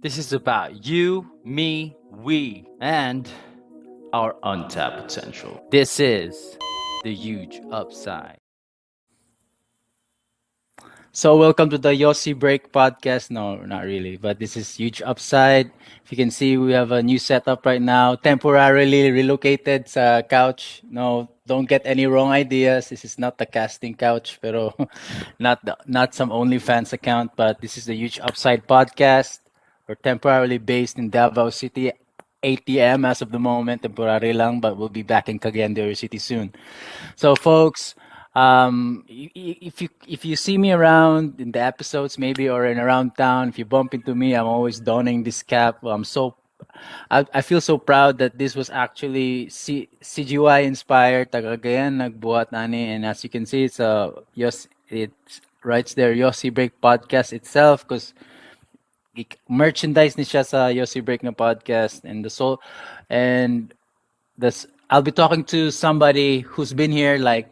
This is about you, me, we, and our untapped potential. This is the Huge Upside. So welcome to the Yosi Break podcast. No, not really, but this is Huge Upside. If you can see, we have a new setup right now, temporarily relocated sa couch. No, don't get any wrong ideas. This is not the casting couch, pero not some OnlyFans account, but this is the Huge Upside podcast. We're temporarily based in Davao City, ATM as of the moment, temporary lang, but we'll be back in Cagayan de Oro City soon. So, folks, if you see me around in the episodes maybe or in around town, if you bump into me, I'm always donning this cap. I feel so proud that this was actually CGY inspired. Taga-Cagayan nagbuhat nani, and as you can see, it's a Yos it writes there Yosi Break podcast itself because merchandise ni siya sa Yosi Break na podcast and the soul and this. I'll be talking to somebody who's been here like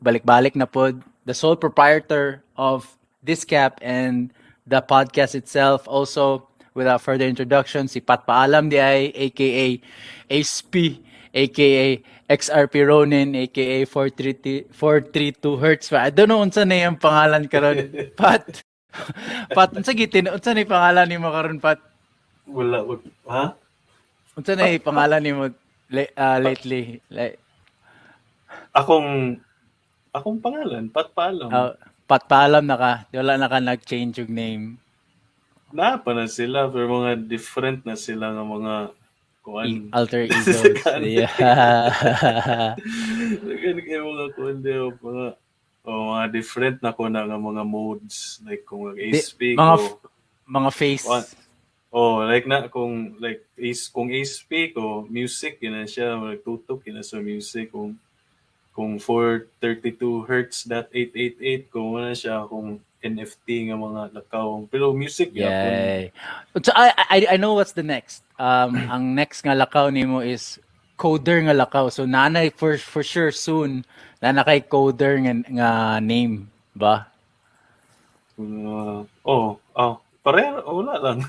balik-balik na pod, the sole proprietor of this cap and the podcast itself. Also, without further introduction, si Pat Paalam diay, aka Ace P, aka XRP Ronin, aka 432 432 Hertz. I don't know unsa na iyang pangalan karon. Pat, Pat, unsa gitin unsa ni pangalan nimo karon, Pat? Wala, ha? Unsa na pangalan nimo lately? Like Akong pangalan, Pat Paalam. Pat Paalam na ka. Wala na ka nag-change yung name. Na pa na sila pero mga different na sila nga mga kuan. Alter egos. Yeah. Daghan kay mga kuan di mga oh, mga different na ko na nga mga modes, like kung mag-SP mga ko mga face. Kuan. Oh, like na kung like Ace, kung Ace ko music yun na siya, magtutok yun na sa music. Kung 432 hertz dot 888 kung ano siya, kung NFT nga mga lakaw pero music gyapon. Yay. So I know what's the next. Ang next nga lakaw nimo is coder nga lakaw. So nanay for sure soon na kay coder nga name ba? Oh, pareho, wala lang.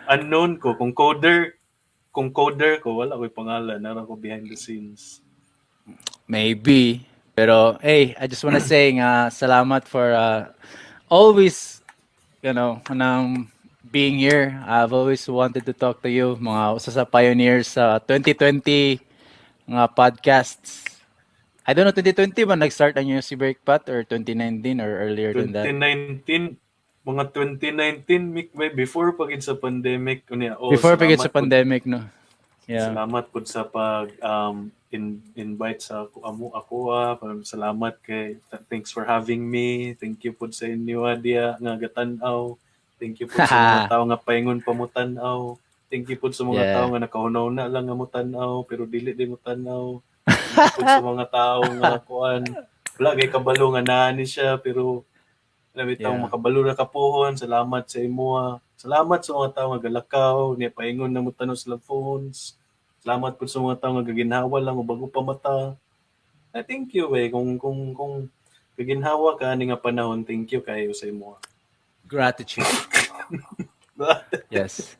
Unknown ko kung coder ko, wala ko'y pangalan, nara ko behind the scenes. Maybe. Pero hey, I just wanna say nga salamat for always being here. I've always wanted to talk to you, mga usa sa pioneers sa 2020 nga podcasts. I don't know, 2020 ba nag-start ang Yosi Break, Pat, or 2019 or earlier than that? 2019, mga 2019 mik may before pa gid sa pandemic unya. Oh, Before pa gid sa salamat pud. Pandemic, no? Yeah. Salamat pud sa pag invite sa ako amo ako ah. Parang salamat kay, thanks for having me. Thank you pud sa inyo ah, diya nga gatan-aw. Thank you pud sa mga tao nga paingon pa mo tan-aw. Thank you pud sa mga tao nga nakahunaw na lang nga mo tan-aw pero dili di mo tan-aw. Thank you pud sa mga tao nga kuan, wala kay kabalo nga naa ni siya pero alam bitaw makabalo ra kapuhon. Salamat sa imo ah. Salamat sa mga tao nga galakaw niya paingon na mo tan-aw sila phones. Salamat pud sa mga tao nga gaginhawa lang o bago pa mata. I thank you eh kung gaginhawa ka ani nga panahon, thank you kayo sa imo. Gratitude. Yes.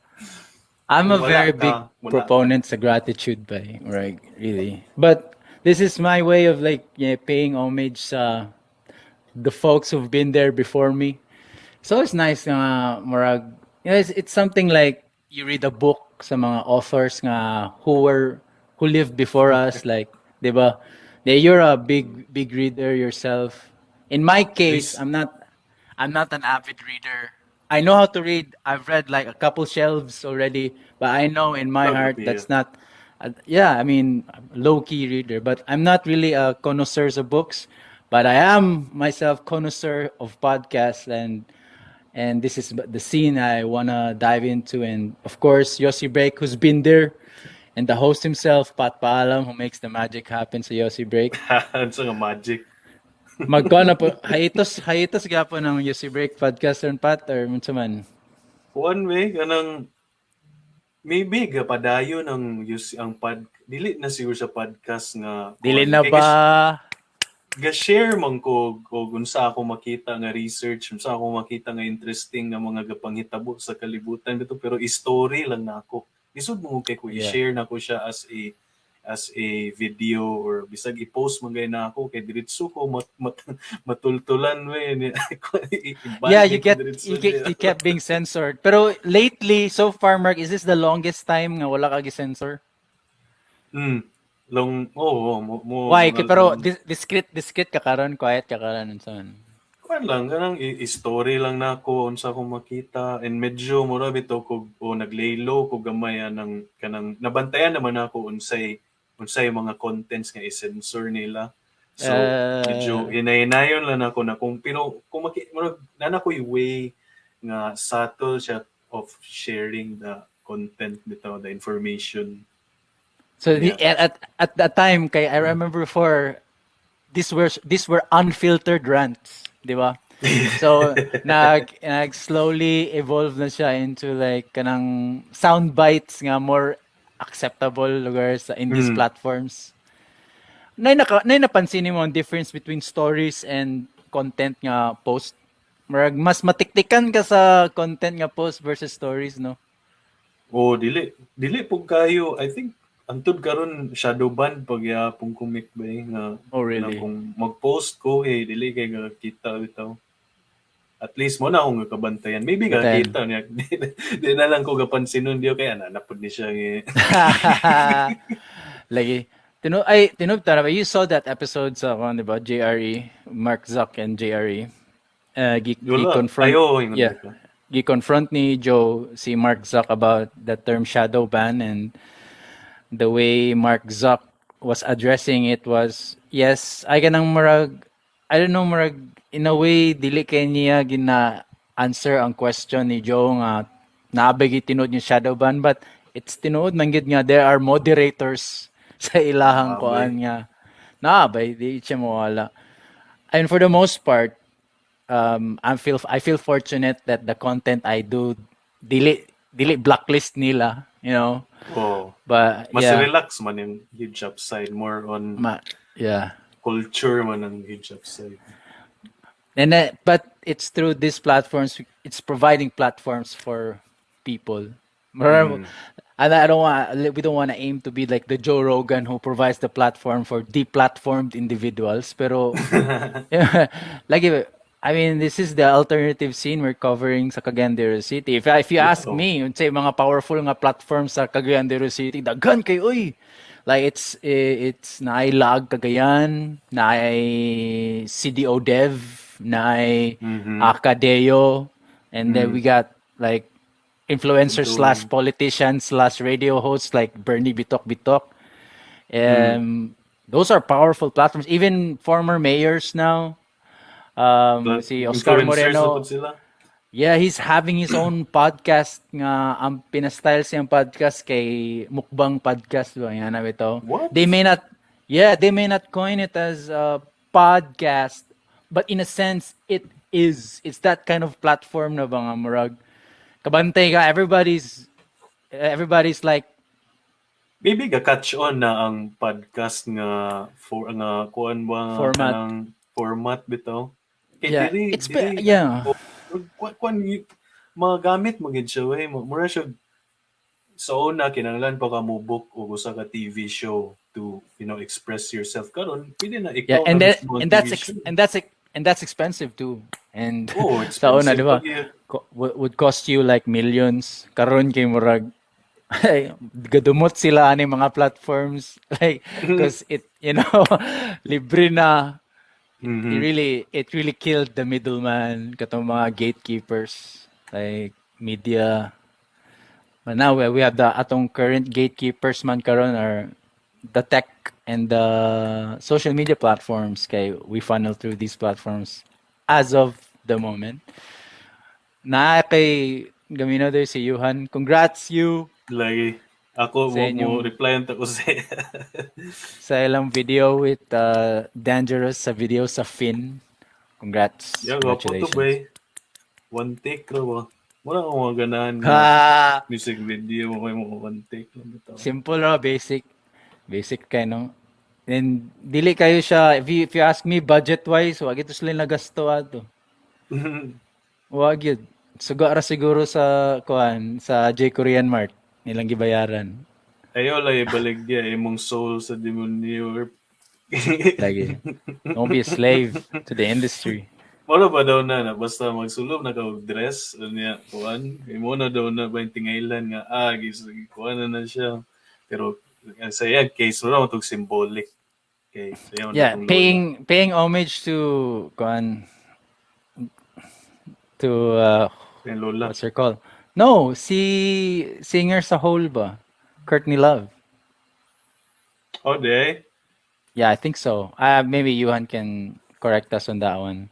I'm a Kung wala very ka, big wala. Proponent sa gratitude ba, right? Really. But this is my way of like, yeah, paying homage sa the folks who've been there before me. So it's nice nga murag it's something like you read a book sa mga authors nga who lived before us, like, 'di ba? Yeah, you're a big big reader yourself. In my case, Please. I'm not an avid reader. I know how to read. I've read like a couple shelves already, but I know in my Proud of heart you. That's not yeah, I mean, low key reader, but I'm not really a connoisseur of books, but I am myself connoisseur of podcasts and this is the scene I wanna dive into. And of course, Yosi Break, who's been there, and the host himself, Pat Paalam, who makes the magic happen sa Yosi Break. Ano nga magic? Magkuha na po, hiatus, hiatus gyapon ng Yosi Break podcast ron, Pat, or unsa man? Kuan we kanang maybe gapadayon ang use ang pod, dili na siguro sa podcast nga Dili kuan. Na Kay ba? Ga-share man ko og unsa ako makita nga research, unsa ako makita nga interesting nga mga gapanghitabo sa kalibutan dito, pero story lang nako. Lisod mo kay ko i-share nako siya as a video or bisag i-post man gay nako kay diretso ko matultulan we ni i-ban Yeah, you ko get diretso you get niya. You kept being censored. Pero lately, so far, Mark, is this the longest time nga wala ka gi-censor? Long, oo, mo Why? mga Pero long, discreet discreet ka karon, quiet ka karon, unsa man? Kuan lang, kanang i-story lang nako unsa akong makita and medyo mura bitaw ko o nag-lay low ko gamay anang kanang nabantayan naman ako unsay unsay mga contents nga i-censor nila. So medyo hinay-hinayon lang ako na kung pero kung maki murag naa na ko'y way nga subtle siya of sharing the content bitaw, the information. So the, at that time kay I remember before these were unfiltered rants, di ba? So nag slowly evolve na siya into like kanang sound bites nga more acceptable lugar sa in these platforms. Nay napansin nimo ang difference between stories and content nga post? Murag mas matiktikan ka sa content nga post versus stories, no? Oh, dili dili pud kayo. I think antud karon shadow ban pagyapon ko ba nga Oh, na really? Kung mag-post ko eh dili kay nga kita bitaw. At least mo na akong kabantayan. Maybe nga Bantayan. kita niya. Di na lang ko gapansinon diyo kay ana na pud ni siya nga. Lagi. Tino ay tinud tara, you saw that episode sa kuan, di ba? JRE, Mark Zuck and JRE. Gi Wala. confront Ayo, ingon ka. Gi-confront ni Joe si Mark Zuck about the term shadow ban, and the way Mark Zuck was addressing it was, yes, ay kanang murag, I don't know, murag in a way dili kay niya gina answer ang question ni Joe nga naa bay tinuod yung shadow ban, but it's tinuod man gyud nga there are moderators sa ilahang Naa bay. Kuan nga naa bay di siya mawala. And for the most part, I feel fortunate that the content I do dili dili blacklist nila. Oh. But Mas yeah, relax man yung huge upside, more on ma yeah. culture man ang huge upside. And then, but it's through these platforms, it's providing platforms for people. And I don't want we don't want to aim to be like the Joe Rogan who provides the platform for deplatformed individuals. Pero yeah, like I mean, this is the alternative scene we're covering sa Cagayan de Oro City. If you ask Bitaw. Me, unsay mga powerful nga platform sa Cagayan de Oro City, daghan kay uy. Like it's naay Laag Cagayan, naay CDO Dev, naay Acadeo, and then we got like influencers slash Dong. politicians/radio hosts like Bernie Bitok Bitok. Those are powerful platforms. Even former mayors now. Si Oscar Influencers na Moreno. pud sila. Yeah, he's having his own podcast nga ang pinastyle siyang podcast kay Mukbang Podcast ba yan na ito. What? They may not yeah, they may not coin it as a podcast, but in a sense it is. It's that kind of platform na ba nga murag kabantay ka, everybody's like Maybe ga catch on na ang podcast nga for nga kuan ba nga Format. Kanang format bitaw. Kay diri It's diri kuan magamit mo gid siya we. Mura siya sa una kinahanglan pa ka mo book og usa ka TV show to express yourself. Karon pwede na ikaw and na then mismo ang and that's TV show. And that's expensive too. And Oh, sa una, expensive di ba? pa gyud. Would cost you like millions. Karon kay murag gadumot sila ani mga platforms like because it libre na. It really killed the middleman, katong mga gatekeepers like media. But now we have the atong current gatekeepers man karon are the tech and the social media platforms kay we funnel through these platforms as of the moment. Na kay gamino there si Yuhan. Congrats you Lagi ako sa mo inyong reply ta ko sa sa ilang video with Dangerous sa video sa Finn. Congrats. Yeah, gwapo to Congratulations. Bay. One take ra ba? Wala akong mga ganahan nga music video mo kay mo one take lang bitaw. Simple ra, basic. Basic kay no. And dili kayo siya, if you ask me budget wise, wa gyud to sila nagasto ato. Wa gyud. Suga ra siguro sa kuan, sa J Korean Mart nilang gibayaran. Ayaw lang ibalik diya imong soul sa demonyo. Lagi. Don't be a slave to the industry. Moro ba daw na basta magsulob na ka og dress unya kuan imo na daw na ba yung tingailan nga gis kuan na na siya, pero ang sa iya case mura tog symbolic kay sa iya Yeah, paying homage to kuan, to yung lola. What's her called? No, si singer sa Hole ba? Courtney Love. Oh, di. Yeah, I think so. Maybe Yuhan can correct us on that one.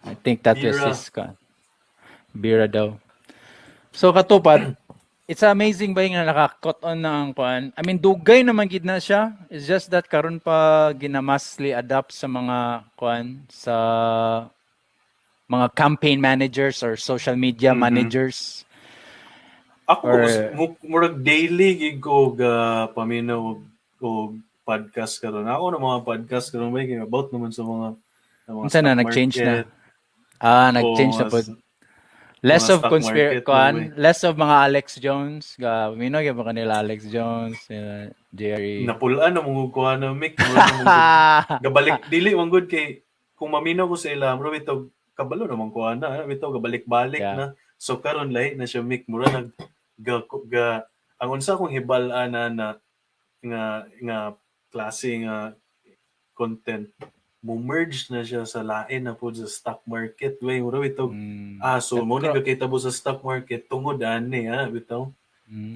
I think that was Bira. His kuan. Bira daw. So katupad, it's amazing ba yung naka-caught on na ang kuan. I mean, dugay naman gid na siya. It's just that karon pa gina-massly adapt sa mga kuan, sa mga campaign managers or social media managers. Ako murag daily gid ko ga paminaw og podcast karon. Ako na mga podcast karon may about naman sa mga Unsa na stock nag-change na? Market. Ah, nag-change Oo, na pod. Less mga of stock conspiracy market kuan, na way. Less of mga Alex Jones. Ga mino gyud ba kanila Alex Jones, nila Jerry. Napulaan na mong kuha na mic, murag na mong gabalik dili man gud kay kung maminaw ko sa ila mura bitaw kabalo naman kuha na bitaw gabalik-balik na. So karon lahi na siya, mic, mura nag ga, ga ang unsa akong hibal-an na, na nga nga klase nga content mo merge na siya sa lain na pud sa stock market way, mura bitaw so mo ni gakita mo sa stock market tungod ani bitaw.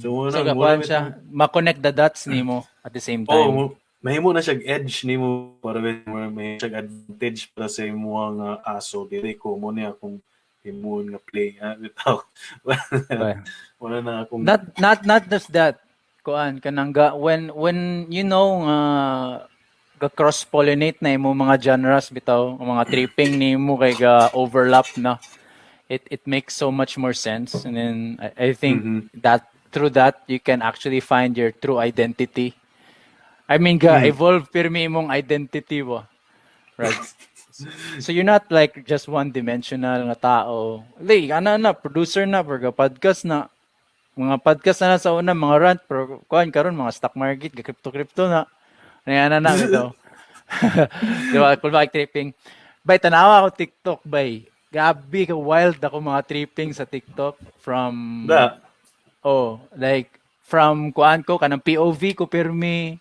So mo So na mura gakuan siya, ma-connect the dots nimo at the same Oh, time. mo, mahimo na siya edge nimo para may siya advantage para sa imo nga aso dili ko mo ni akong himuon nga play bitaw. Wala na akong Not just that. Kuan kanang ga, when you know nga ga cross pollinate na imo mga genres bitaw, ang mga tripping nimo kay ga overlap na. It makes so much more sense, and then I think that through that you can actually find your true identity. I mean, ga evolve pirmi imong identity ba. Right? So you're not like just one dimensional nga tao. Like, ana na producer na pero podcast na, mga podcast na sa una mga rant, pero kuan karon mga stock market, ga crypto crypto na. Ano na bitaw. Di ba? Kung bakit tripping. Bay, tanawa ako TikTok, bay. Grabe ka wild ako mga tripping sa TikTok from Da. Oh, like from kuan ko kanang POV ko pirmi,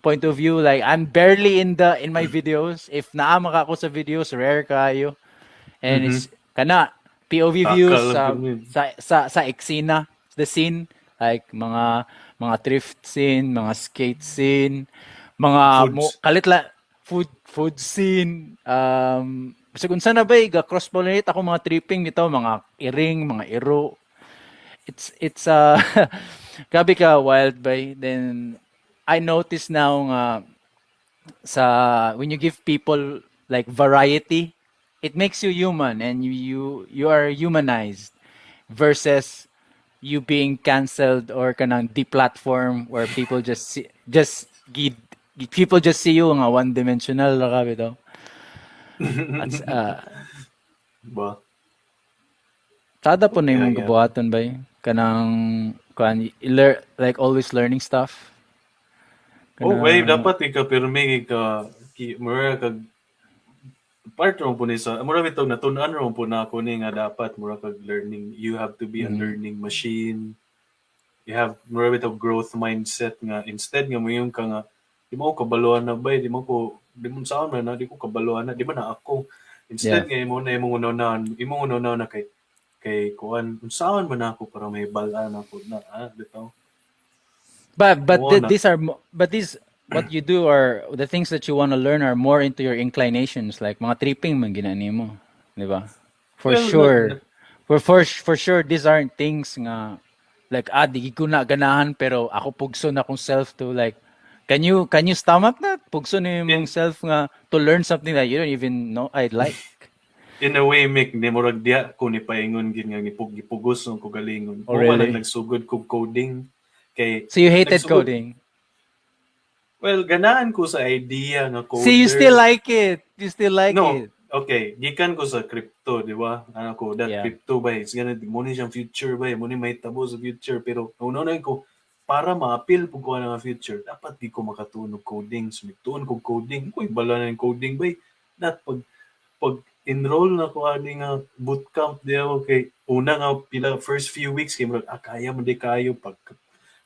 point of view, like I'm barely in my videos. If naa maka ako sa videos, rare kayo. And it's kana POV views Takal sa lang pirmi. sa eksena, the scene, like mga thrift scene, mga skate scene, mga mo, Foods. Kalit la food scene, bisag unsa na ba, ga cross pollinate ako mga tripping nito, mga iring, mga iro. It's grabe ka wild bay. Then I notice now nga sa when you give people like variety, it makes you human and you are humanized versus you being canceled or kanang deplatform where people just see, just gid people just see you nga one dimensional ra ka bitaw. That's Ba. Sada po na imong gabuhaton bay, kanang kuan like always learning stuff. Oh, wait, Kanang dapat ikaw pirmi ka ki mura kag part ra po ni sa mura bitaw natun-an ra po na ako ni nga dapat mura kag learning, you have to be a learning machine. You have mura bitaw growth mindset nga instead nga moingon ka nga di mo ko kabaluan na bay, di mo ko di mo saan man na di ko kabaluan na, di man na ako instead nga imo na imong una na kay kuan unsaon man ako para may balaan ako na bitaw. But Mo na. These are but these what you do are the things that you want to learn are more into your inclinations, like mga tripping man gina nimo, di ba? For Well, sure. For sure these aren't things nga like di ko na ganahan pero ako pugso na akong self to, like, can you stomach that? Pugso na imong self nga to learn something that you don't even know I'd like. In a way, Mick, di murag diya ko ni paingon gid nga gipugos ng kagalingon. Oh, Mo man really? Ang nagsugod kog coding kay So you hated nagsugod coding? Well, ganahan ko sa idea nga coder. See, you still like it. You still like No, it. Okay, gikan ko sa crypto, di ba? Ano ko, that crypto ba, it's gonna, mo ni siyang future ba, mo ni may tabo sa future, pero una na ko, para ma-appeal po ko nga future, dapat di ko makatuon og coding. So, nagtuon ko coding, ko bala na yung coding ba, that pag enroll na ko ani nga bootcamp di ako kay una nga pila first few weeks kay murag, ah, kaya mo di kayo.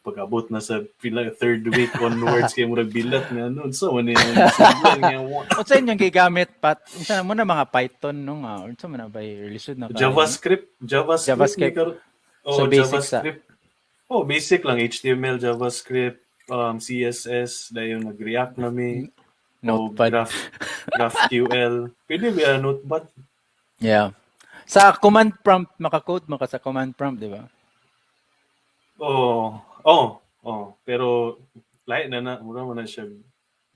Pag abot na sa pila third week onwards kay murag bilat nga ano so man yung nga. Unsa inyong gigamit, Pat? Unsa mo na mga Python no nga? Unsa man na ba lisod na kaayo? JavaScript, JavaScript. JavaScript. Ni oh, So, basic sa- JavaScript. Oh, basic lang HTML, JavaScript, CSS, dayon nag-React na mi. O Notepad. GraphQL. Pwede ba Notepad? Yeah. Sa command prompt, maka-code mo ka sa command prompt, di ba? Oh. Pero lahi na na, mura man na siya.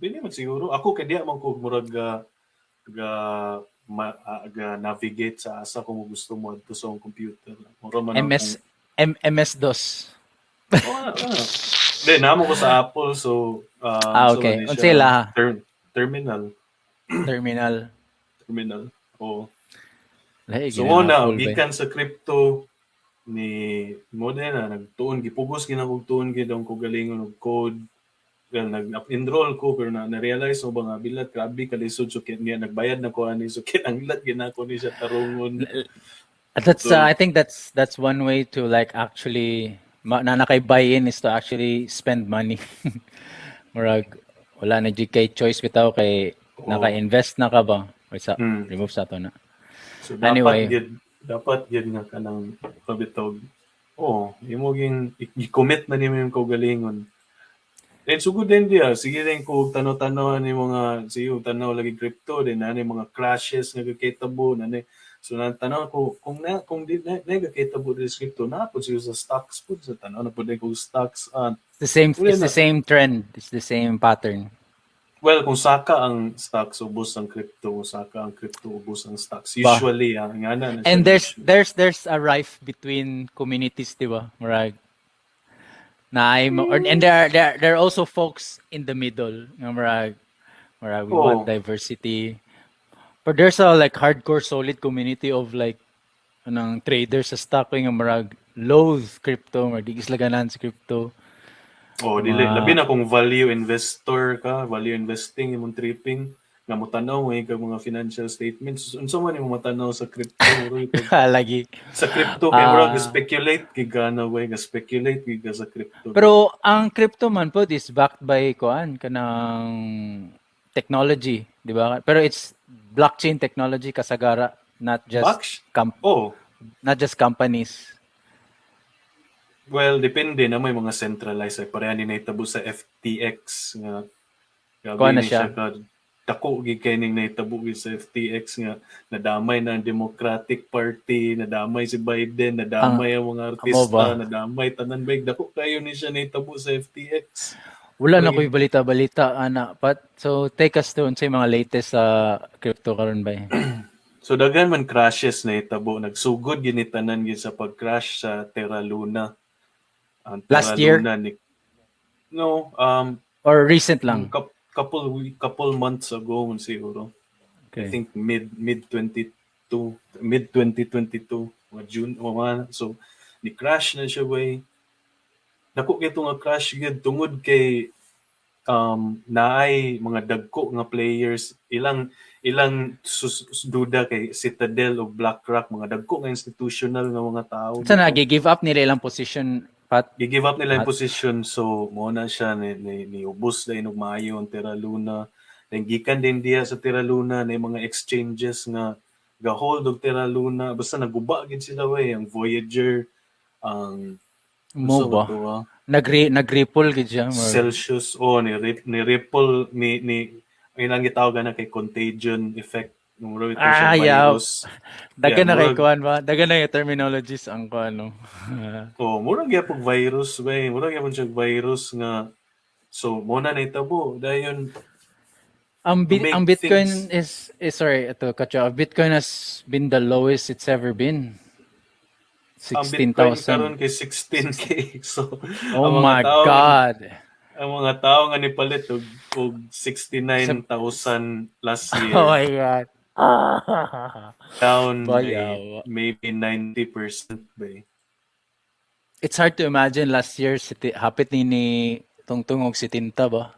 Pwede man siguro. Ako kay diya man ko murag ga, ma, ga navigate sa asa kung gusto mo adto sa akong computer. Mura man MS MS DOS. Oh, ah. Di, namo ko sa Apple, so Ah, so okay. ano Unsa siya, ila? Terminal. Terminal. Terminal. Oo. Lahi So gina mo na, Apple ba? gikan sa crypto ni mo din na nagtuon gipugos gina kog tuon gid ang kaugalingon og code. Well, nag-enroll ko pero na na-realize mo ba nga bilat grabe kalisod, so kit niya nagbayad na ko ani, so kinahanglan gina ko ni siya tarungon. That's So I think that's one way to like actually na nakay buy-in is to actually spend money. Murag wala na jud kay choice bitaw kay naka-invest na ka ba? Wait sa remove sa to na. So dapat Anyway. gid nga kanang pabitaw. Oh, imo ging i-commit na nimo yung kaugalingon. Then sugod din diya, sige din ko tanaw-tanaw ni mga sige tanaw lagi crypto din na ni mga crashes nga gakitabo na ni. So na tanaw ko kung na kung di na, na gakitabo di sa crypto na pud siguro sa stocks pud, sa tanaw na pud ko stocks It's the same Wala it's the na. Same trend. It's the same pattern. Well, kung saka ang stocks, ubos ang crypto, kung saka ang crypto, ubos ang stocks. Ba. Usually, nga na na siya And there's usually. there's a rift between communities, di ba? Murag na I'm or, and there are also folks in the middle nga murag we want diversity. But there's a like hardcore solid community of like anong traders sa stock nga murag loathe crypto, murag di sila ganahan sa crypto. Oh, dili Mga labi na kung value investor ka, value investing imong tripping nga mo-tanaw mo kag mga financial statements. Unsa man imong matanaw sa crypto, murag Lagi. Sa crypto kay murag Ah. speculate gid ka na way, speculate gid ka sa crypto. Pero ang crypto man pod is backed by kuan kanang technology, di ba? Pero it's blockchain technology kasagara, not just not just companies. Well, depende na may mga centralized ay pareha ni nahitabo sa FTX nga grabe Kuan na ni siya siya. Ka dako gid kay ning nahitabo gid sa FTX nga nadamay na ang Democratic Party, nadamay si Biden, nadamay ang mga Amo artista, ba? Nadamay tanan ba, dako kayo ni siya nahitabo sa FTX. Wala na Murag ko'y balita-balita ana pat. So take us to unsay mga latest sa crypto karon ba? So daghan man crashes na hitabo, nagsugod gid ni tanan gid sa pag-crash sa Terra Luna. Ang Terra Last year? Luna ni No, Or recent lang? Couple months ago man siguro. I think mid 22 mid 2022, mga June o mga, so ni crash na siya way. Dako kay nga crash gid tungod kay naay mga dagko nga players, ilang duda kay Citadel o BlackRock, mga dagko nga institutional nga mga tao. Sa na give up nila ilang position, Pat? Gi-give up nila yung At- position, so mo na siya ni ubos na og maayo ang Terra Luna. Then gikan din diha sa Terra Luna na mga exchanges nga ga-hold og Terra Luna, basta naguba gid sila way, ang Voyager, ang Mo unsa ba? to, ah? Nag-ripple gid siya. Celsius, oh, ni Ripple, ni ilang gitawag na kay contagion effect. Mura ito siya Ah, yeah. virus. Dagan Yeah, na kay murag kuan ba? Dagan na yung terminologies ang kuan no. Oh, mura gyapon virus bay, mura gyapon siya virus nga so mo na nahitabo dayon Ang to make ang Bitcoin things is, sorry, ito cut you off. Bitcoin has been the lowest it's ever been. Ang Bitcoin karon 16,000. kay 16K. So Oh ang mga my tao God. Ang mga tao nga nipalit og 69,000 last Oh year my God. down by Bayaw. Maybe 90% ba. It's hard to imagine last year city, hapit ni tungtong og 70 ba?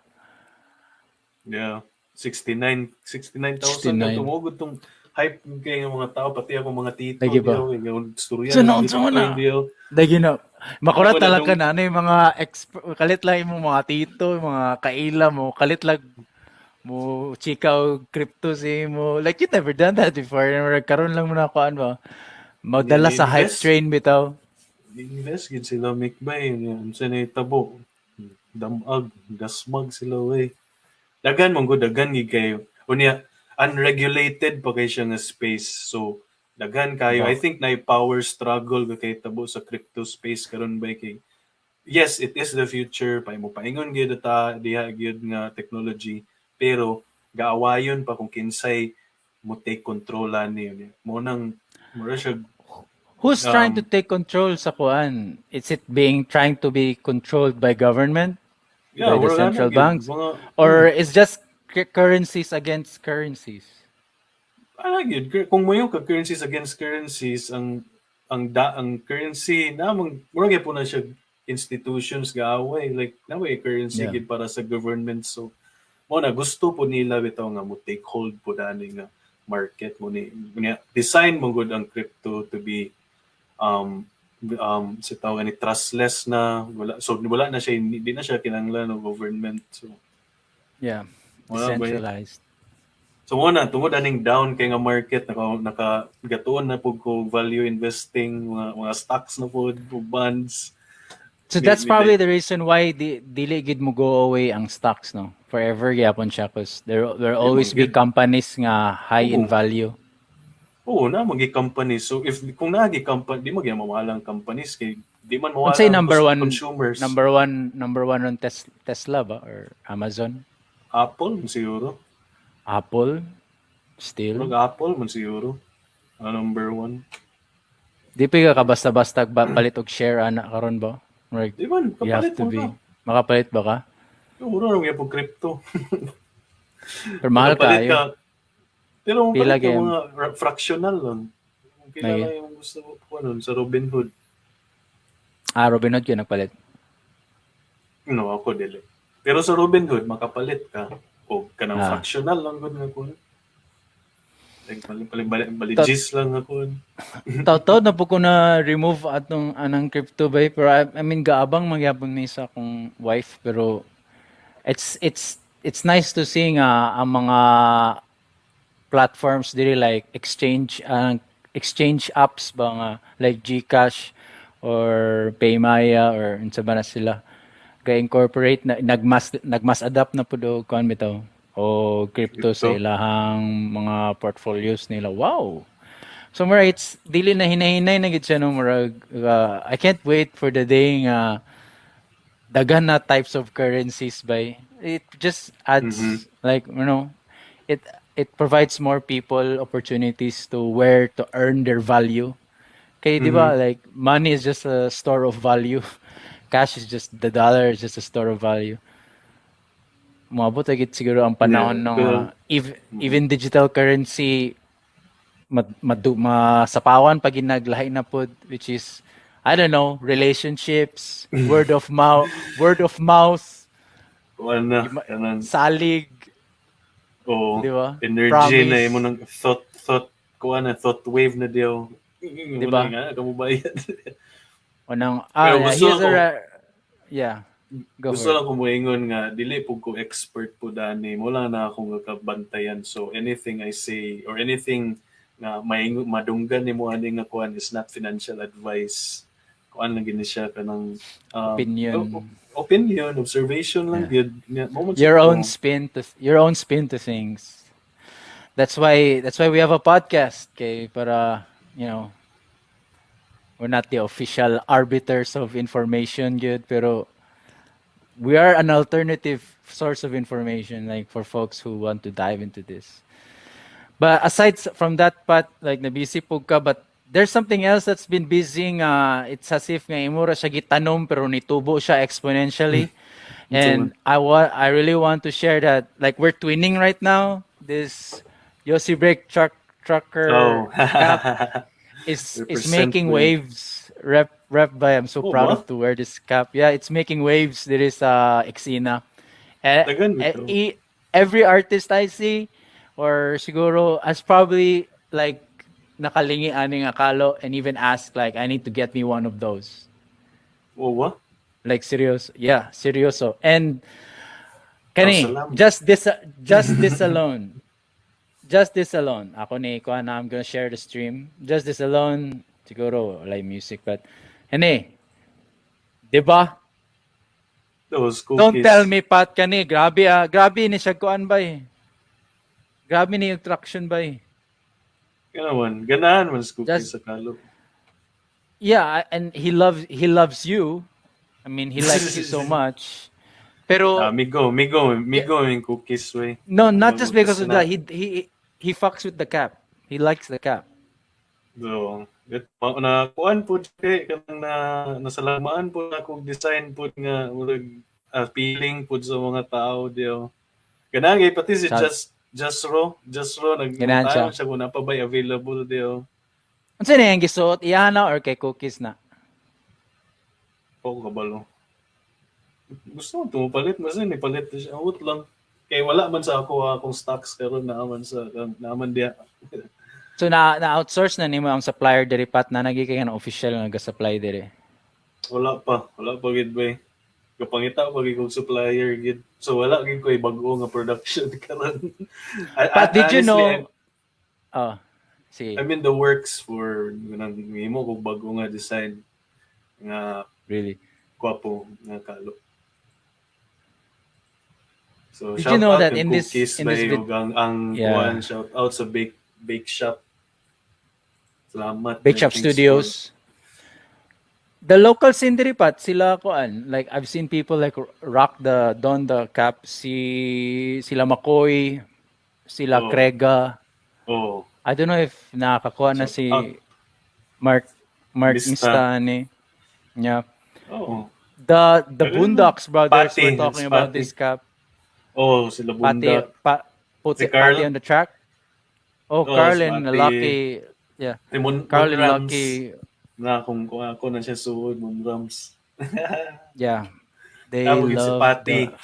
Yeah. 69 69,000 69. Tumugod tong hype kay nga mga tao, pati ako, mga tito Lagi ba? diyo, nga istorya So, ng noon sa Bitcoin una. Diyo. Lagi na. Makurat Ako na talaga dong- na ano yung mga expert, kalit lang yung mga tito, yung mga kaila mo, kalit lang mo chika og crypto sa mo. Like, you never done that before. Karon lang mo na kuan ba? Madala sa hype Invest. Train bitaw. Invest gid sila mikbay, unsa na tabo. Damag, dasmag sila way. Daghan man gud, daghan gid kayo. Unya unregulated pa kay siya nga space. So daghan kayo. I think na power struggle ka kay tabo sa crypto space karon ba, kay yes, it is the future. Pa mo paingon gyud ta diha gyud nga technology, pero gaawayon pa kung kinsay mo take control ani niya. Mo nang mura siya. Who's trying to take control sa kuan? Is it being trying to be controlled by government? Yeah, By the mura na central gyud. Banks? Mga Or is just currencies against currencies? Ah, gyud. Kung moingon ka currencies against currencies, ang currency na mong mura gyud po na siya institutions gaaway, like na way currency gyud para sa government. So mo na gusto po nila bitaw nga mo take hold po dani nga market mo ni niya design mo gud ang crypto to be sa tawag ni trustless na wala, so wala na siya, hindi na siya kinahanglan ng government, so wala ba yun? Decentralized. So mo na tungod aning down kay nga market, naka gatuon na pud ko value investing, mga stocks na pud ug bonds. So that's probably the reason why di dili gid mo go away ang stocks, no? Forever gyapon siya 'cause there always be Gid. Companies nga high in Oo. Value. Oo, na magi companies. So if kung naagi company, di magyang mawala ang companies kay di man mawala Unsay ang number one consumers. Number one on Tesla ba or Amazon? Apple man siguro. Apple still. Murag Apple man siguro. Ang number one. Di pa ka basta-basta ba palit og share ana karon ba? Like, Di man you have kapalit to mo be ka. Makapalit ba ka? Mura ra gyud crypto. Pero mahal Makapalit kayo. ka. Pero Pila palit ka game? mga fractional lang. Kung pila Lagi. Lang yung gusto mo po nun sa Robinhood. Ah, Robinhood yun nagpalit. No, ako dili. Pero sa Robinhood makapalit ka o kanang fractional lang gud nga kuan. Like bali bali bali, bali gis lang ako. Taw na po ko na remove atong anang crypto ba, pero I mean, gaabang magyapon ni sa akong wife, pero it's nice to see nga ang mga platforms diri, like exchange apps ba nga like GCash or Paymaya or unsa ba na sila, ga-incorporate na, nagmas adapt na pud og kuan bitaw o crypto sa Crypto. Ilahang mga portfolios nila. Wow. So murag it's dili na hinay-hinay na gid siya, no? Murag I can't wait for the day nga daghan na types of currencies by it just adds like it provides more people opportunities to where to earn their value. Kay di ba, like, money is just a store of value. Cash is just, the dollar is just a store of value. Moabot gid siguro ang panahon ng even digital currency masapawan pag naglahi na pod, which is, I don't know, relationships, word of mouth, word of mouth. Kuan na kanang Salig. Oo. Di ba? Energy Promise. Na imo nang thought kuan na thought wave na diyo. Di ba? Nga kamo bayad. Unang Pero gusto here's a yeah. Go Gusto for it. Lang ko moingon nga dili pud ko expert po dani mo lang na akong kabantayan, so anything I say or anything nga maingon madunggan nimo ani nga kuan is not financial advice. Kuan lang gini siya, kanang Opinion. Opinion, observation lang gyud. Nya, mo man Your siya own spin to your own spin to things. That's why we have a podcast, okay? Para we're not the official arbiters of information good, pero we are an alternative source of information, like, for folks who want to dive into this. But aside from that part, like, nabisi po ka, but There's something else that's been busy nga it's as if nga imo ra siya gitanom pero nitubo siya exponentially. And I really want to share that, like, we're twinning right now. This Yossi Break trucker cap is Represent making mo. Waves, rep by I'm so Oh, proud ba? Of to wear this cap. Yeah, it's making waves. There is Exina. Eh, Dagan eh, bitaw. Every artist I see or siguro has probably, like, nakalingi ani nga kalo and even ask, like, "I need to get me one of those." Oh, ba? Like, serious. Yeah, seryoso. And kani Oh, salamat. just this alone. Just this alone. Ako ni kuan, I'm gonna share the stream. Just this alone, siguro like music, but kani. 'Di ba? Those cookies. Don't tell me, Pat, kani, grabe ah, grabe ni siya kuan ba eh. Grabe ni yung traction ba eh. Ganaman, ganahan man sa cookies sa kalo. Yeah, and he loves you. I mean, he likes you so much. Pero Ah, migo, migo, migo yung cookies way. No, not just because of na. That. He fucks with the cap. He likes the cap. So, na kuan po kay kanang na nasalamaan po na akong design po nga murag appealing po sa mga tao diyo. Ganahan kay pati si Just Ro nag Ganahan siya. Siya kung naa pa ba'y available diyo. Unsa na yung gisuot? Iya na or kay cookies na? Ako kabalo. Gusto mo tumapalit, mas ni palit na siya. Awot lang. Kay wala man sa ako akong stocks karon naa man diya. So na outsource na nimo ang supplier diri, Pat, na nagi kay official nga ga-supply diri? Wala pa, wala pa gid bay. Kapangita pa gid kog supplier gid. So wala gid ko bag-o nga production karon. But did you Honestly, know? Oh, sige. I'm in the works for nang nimo kog bag-o nga design nga Really? Gwapo nga kalo. So Did shout you know out that kay Cookies in this bay ug ang kuan, shout out sa bake shop. Salamat. Bake Shop Thanks. Studios. The local scene diri, Pat, sila kuan, like, I've seen people, like, rock the don the cap, si sila Makoy, sila Krega. I don't know if nakakakuha na Shout si out. Mark Mista. Mista ni. Yeah. Oh. The Pero Boondocks Brothers Patty, were talking it's about Patty. This cap. Oh, sila Patty, Bundak. pa, put Si it, Carl. Patty on the track. Oh, Oh, Carl si and Patty. Lucky. Yeah. Si Mon, Carl and Mon Rams. Lucky. Na kung ako na siya suod, Mon Rams. Yeah. They Tawag si love Patty. the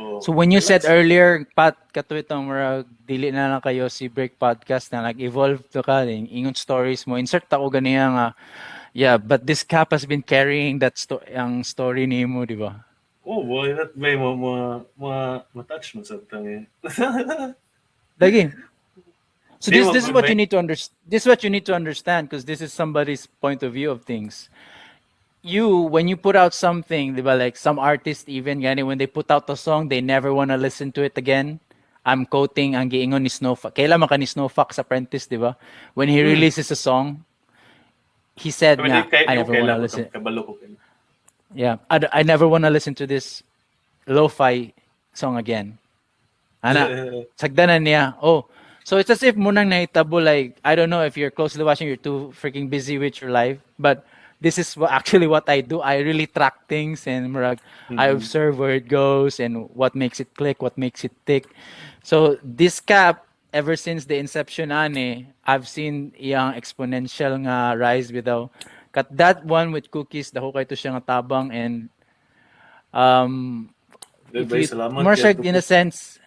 Oh. So when you said Relax. Earlier, Pat, kato itong murag dili na lang kayo si Break Podcast na nag-evolve to ka, yung ingon stories mo. Insert ako ganiya nga, yeah, but this cap has been carrying that ang story nimo, di ba? Oh boy, that way mo mo ma touch mo sa tang eh. Lagi. So Di this mo this is what you may- need to understand. This is what you need to understand because this is somebody's point of view of things. You when you put out something, di ba, like some artists even gani, when they put out a song, they never want to listen to it again. I'm quoting ang giingon ni Snow Fox. Kaila man ka ni Snow Fox Apprentice, di ba? When he releases a song, he said I mean, nga, kay, "I never okay want to lang, listen." Kabalo ko kayo. Yeah, I never want to listen to this lo-fi song again. Ana, sagdanan niya. Oh, so it's as if munang nahitabo, like, I don't know if you're closely watching, you're too freaking busy with your life, but this is actually what I do. I really track things and murag, I observe where it goes and what makes it click, what makes it tick. So this cap, ever since the inception ani, I've seen iyang exponential nga rise bitaw. Kat that one with cookies, dako kay to siya nga tabang and if Bay, you, salamat more kay siya in a sense,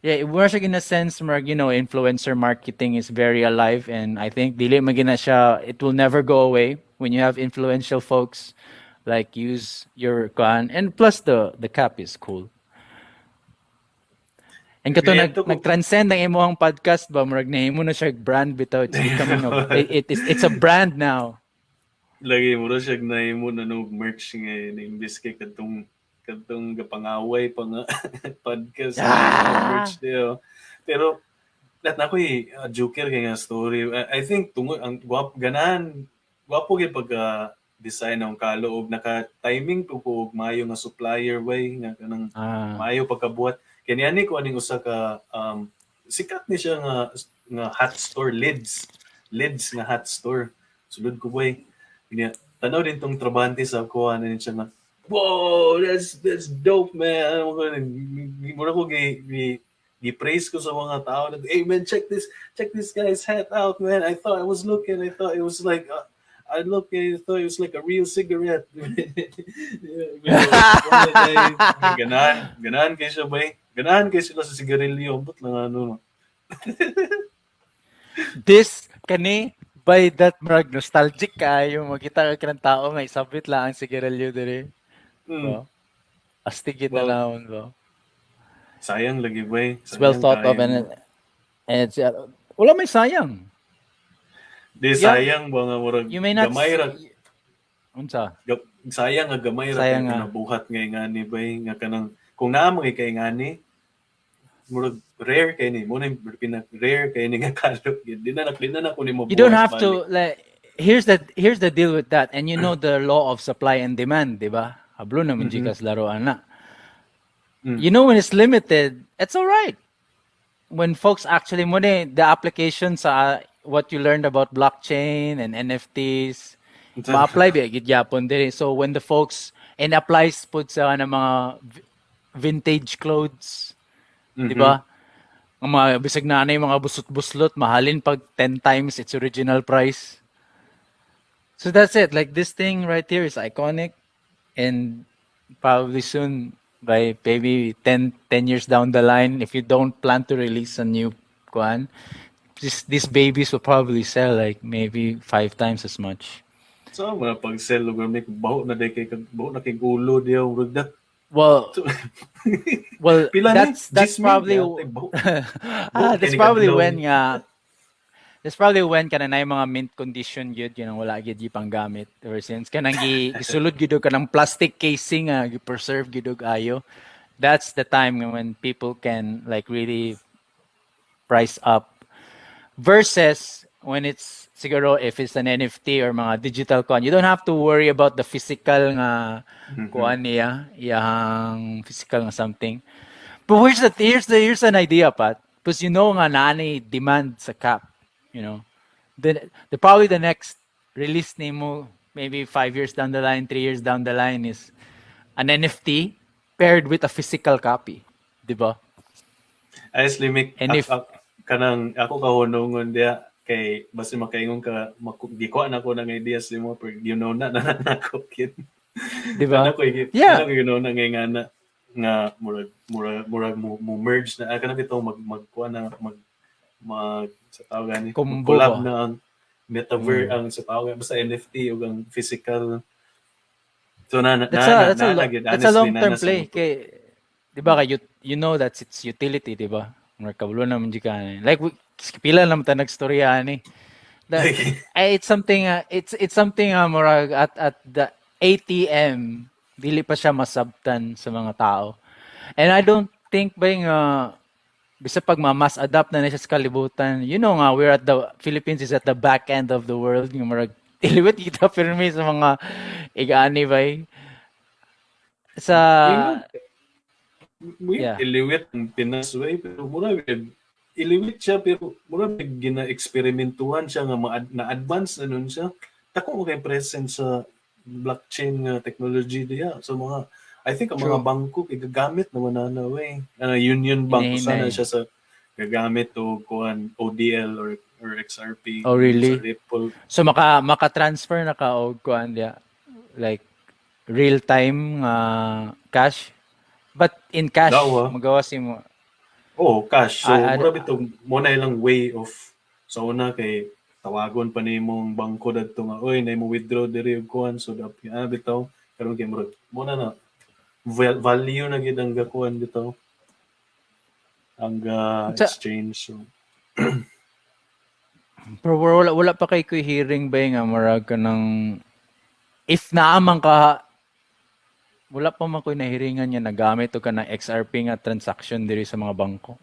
yeah, more siya in a sense, more, influencer marketing is very alive and I think dili man gina siya, it will never go away when you have influential folks like use your kuan, and plus the cap is cool. And kato nag-transcend ang imong podcast ba, murag nahimo na siya brand bitaw, it's becoming a, it, it is it's a brand now. Lagi mo siya nahimo na no merch nga imbis kay kadtong gapangaway pa nga podcast merch diyo. Pero dat na ko'y joker kay nga story. I think tungod ang gwap ganahan gwapo gyud pagka design ng kalo og naka timing ko og maayo nga supplier way nga kanang maayo pagkabuhat. Kay niani ko aning usa ka sikat ni siya nga hat store lids. Lids nga hat store. Sulod ko, boy. Niya, tanaw din tong trabante sa ako ano siya nga, "Whoa, that's dope, man." Ano ko, mura ko gi gi gi-praise ko sa mga tao na, "Hey man, check this guy's hat out, man. I thought I was looking, I thought it was like, I look, I thought it was like a real cigarette." Ganahan, ganahan kay siya, bay. Ganahan kay sila sa sigarilyo. But lang ano. This kani by that murag nostalgic kaayo makita ka ng tao nga isabit lang ang sigarilyo diri. Oh. Astig gyud Well, tanawon ba. Sayang lagi, bay. It's well Sayang thought of kaayo. And it's wala may sayang. Di sayang ba nga murag You may not gamay ra Unsa? Sayang nga gamay ra Sayang kay nga. Nabuhat ngay ngani bay nga kanang kung naa mo kay ngani murag rare kay ni mo na pina rare kay ni nga kalog gyud di na ko nimo. You don't have to, like, here's the deal with that, and you know the law of supply and demand, di ba? Hablo naman mm laruan na. You know, when it's limited, it's all right. When folks actually mo na the application sa what you learned about blockchain and NFTs, ma-apply ba gid gyapon diri. So when the folks and applies pud sa ano, mga vintage clothes, di ba? Ang mga bisag na yung mga busot-buslot, mahalin pag 10 times its original price. So that's it. Like, this thing right here is iconic and probably soon, by maybe 10 years down the line, if you don't plan to release a new kuan, this these babies will probably sell like maybe five times as much. So mga pag-sell lugar may baho na day kay baho na kay ulo diya murag da. Well, Pila ni? that's 10 mil probably yata, baho. ah, that's kini probably kadlawon. When nga that's probably when kana na yung mga mint condition gyud yun ang wala gyud panggamit ever since kanang gi gisulod gyud og kanang plastic casing nga gi-preserve gyud og ayo. That's the time when people can, like, really price up versus when it's siguro if it's an NFT or mga digital coin, you don't have to worry about the physical nga kuan niya, iyang physical nga something. But here's the here's the here's an idea, Pat, because you know nga naa ni demand sa cap. The probably the next release nimo maybe 5 years down the line, 3 years down the line is an NFT paired with a physical copy, di ba? Honestly, Mick, And if- kanang ako kahunongon diya kay basta makaingon ka gikuha na ko ng ideas nimo pero you know na na na ko kid. Di ba? Ano ko ano ko you know na ngay nga na nga murag mo merge na ah, kanang bitaw mag magkuha na mag mag sa tawag gani Combo collab ba? Na ang metaverse ang sa tawag basta NFT ug ang physical, so na That's na, a that's a na, gyud, that's a honestly, long term na sa play moto. kay di ba kay you know that's its utility, di ba? Murag kabalo naman jud ka ani. Like pila naman ta nagstorya ani that ay, it's something murag at the ATM dili pa siya masabtan sa mga tao, and I don't think ba nga bisa pag ma-mass adapt na na siya sa kalibutan, you know nga we're at the Philippines is at the back end of the world nga murag iliwit kita pirmi sa mga igani ba eh. Sa Ingon, iliwit ang Pinas way pero mura iliwit siya pero mura gina-eksperimentuhan siya nga na-advance na nun siya. Dako mo kay presence sa blockchain nga technology diya sa mga, I think, ang mga bangko kay gagamit naman na na way. Ano, Union Bank usa na Hinahinay. Siya sa gagamit og kuan ODL or XRP Oh, really? sa Ripple. So maka transfer na ka og kuan diya, like real time nga cash, but in cash Daw, ah. magawas mo. Oh, cash. So, Ah, ah, mura bitong mo na ilang way of sa una kay tawagon pa nimong bangko dadto nga, "Oy, na mo withdraw diri og kuan," so dap ah bitaw karon kay murag mo na na value na gid ang gakuan bitaw ang exchange, so Pero wala pa kay ko'y hearing ba nga murag ka ng if naaman ka wala pa man ko'y nahiringan nga nagamit og ka ng XRP nga transaction diri sa mga bangko.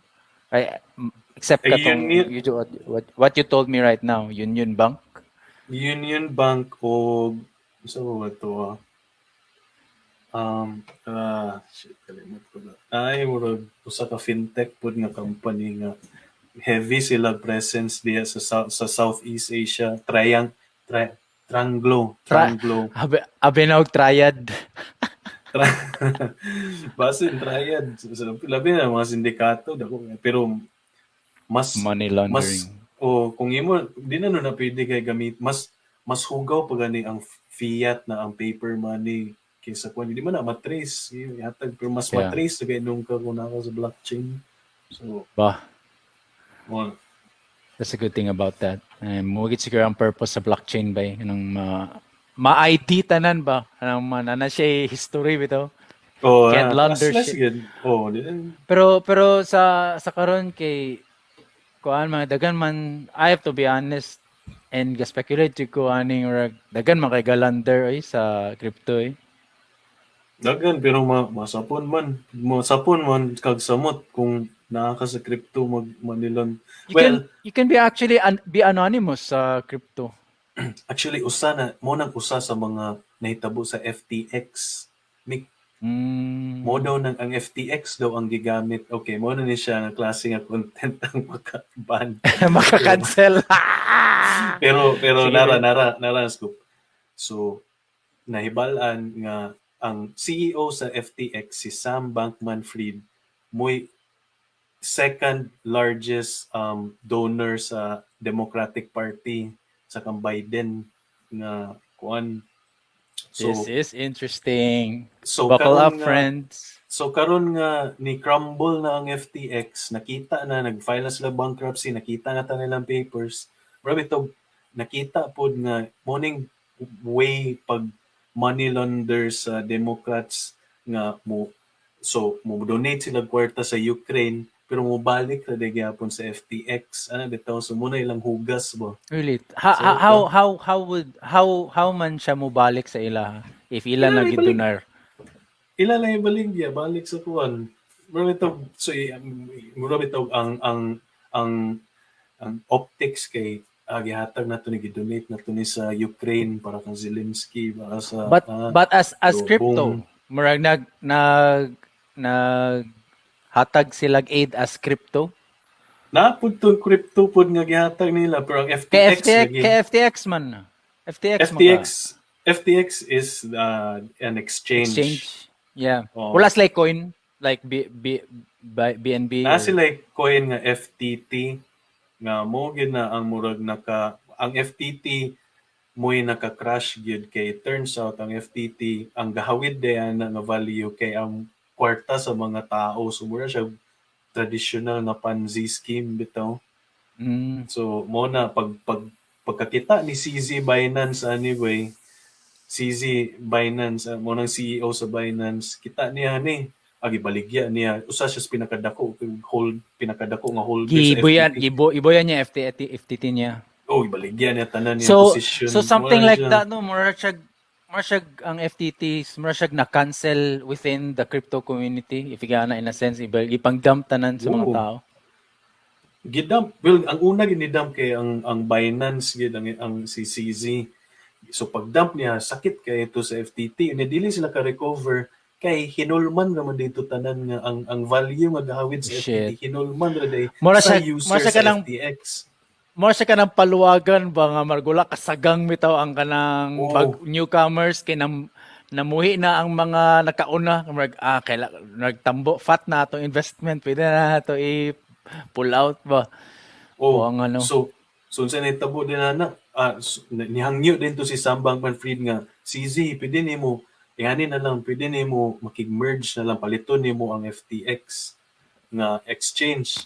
Ay, except Ay, katong you, what you told me right now, Union Bank. Union Bank o sa ba to ah? Shit, kalimot ko na. Ay, murag usa ka fintech pud nga company nga Heavy sila presence diya sa Southeast Asia triangle triangle. Abi na og triad. Basin triad. So, labi na mga sindikato dako, pero mas Money mas laundering. O kung imo di na no na pwede kay gamit, mas mas hugaw pa gani ang fiat na ang paper money kaysa kung di man na matrace ihatag, pero mas matrace kay nung ka kung naa ka sa blockchain, so Ba, mo that's a good thing about that. And mo gid siguro ang purpose sa blockchain ba eh, kanang ma-ID tanan ba? Kanang na siya history bitaw. Oh, Can't launder trustless shit. Gid oh di. Pero sa karon kay kuan mga dagan man, I have to be honest and ga-speculate jud ko aning rag dagan man kay ga-launder oy sa crypto eh. Dagan, pero masapon man kag samot kung naa ka sa crypto mag manilon. You Well, can be actually be anonymous sa crypto. Actually, usa na mo nang usa sa mga nahitabo sa FTX. Mick, mo daw nang ang FTX daw ang gigamit. Okay, mo na ni siya nga klase nga content ang maka-ban. Maka-cancel. Pero Sige. nara ang scoop. So nahibal-an nga ang CEO sa FTX, si Sam Bankman-Fried, mo'y second largest donor sa Democratic Party sa kang Biden nga kuan. So This is interesting. So Buckle karon up, nga friends. So karon nga ni crumble na ang FTX, nakita na nag-file na sila bankruptcy, nakita na ta nilang papers. Bro, ito nakita pod nga morning way pag money launder sa Democrats nga mo, so mo donate sila kwarta sa Ukraine pero mo balik ra di gyapon sa FTX ana bitaw, so muna ilang hugas ba. Really? How So, how would how man siya mobalik sa ila if ila Ila na ibalik. Gidonar? Ila lang ibalik ya balik sa kuan. Mura bitaw, so mura bitaw ang optics kay gihatag nato ni, gidonate nato ni sa Ukraine para kang Zelensky, para sa But but as so, crypto, boom. Murag nag hatag sila aid as crypto. Na pud to crypto pud nga gihatag nila, pero ang Kay FTX FTX lagi. Kay FTX man. FTX maka FTX FTX is an exchange. Exchange. Yeah. Oh. Wala sila coin like BNB Na or sila coin nga FTT nga mo gyud na ang murag naka ang FTT mo'y naka-crash gyud kay it turns out ang FTT ang gahawid diyan na nga value kay ang kwarta sa mga tao, so mura siya traditional nga Ponzi scheme bitaw. So mo na pag pagkakita ni CZ Binance, anyway, CZ Binance, mo nang CEO sa Binance, kita niya ni agi baligya niya, usa siya sa pinakadako nga holder sa Gibuyan FTT. ibuyan niya FTT niya. Oh, ibaligya niya tanan niya So position. so something Mura like siya. that, no, mura siya ang FTT mura siya na cancel within the crypto community if na in a sense iba ipang-dump tanan sa mga Oo. Tao. Gidump. Well, ang una ginidump kay ang Binance gid ang si CZ. So pag dump niya, sakit kay ito sa FTT. Unya dili sila ka recover kay hinulman ra man dito tanan nga ang value nga gahawid sa Shit. FTT, hinulman ra day Mura sa siya user mura siya sa kanang FTX. Mura siya kanang paluwagan ba nga margula kasagang bitaw ang kanang Oo. bag newcomers kay namuhi na ang mga nakauna, murag kaila nagtambo fat na atong investment, pwede na to i pull out ba. Oh, O ang ano. So unsa nahitabo din ana? So, nihangyo din to si Sam Bankman-Fried nga CZ, pwede nimo ihani na lang, pwede nimo makig-merge na lang, paliton nimo ang FTX nga exchange.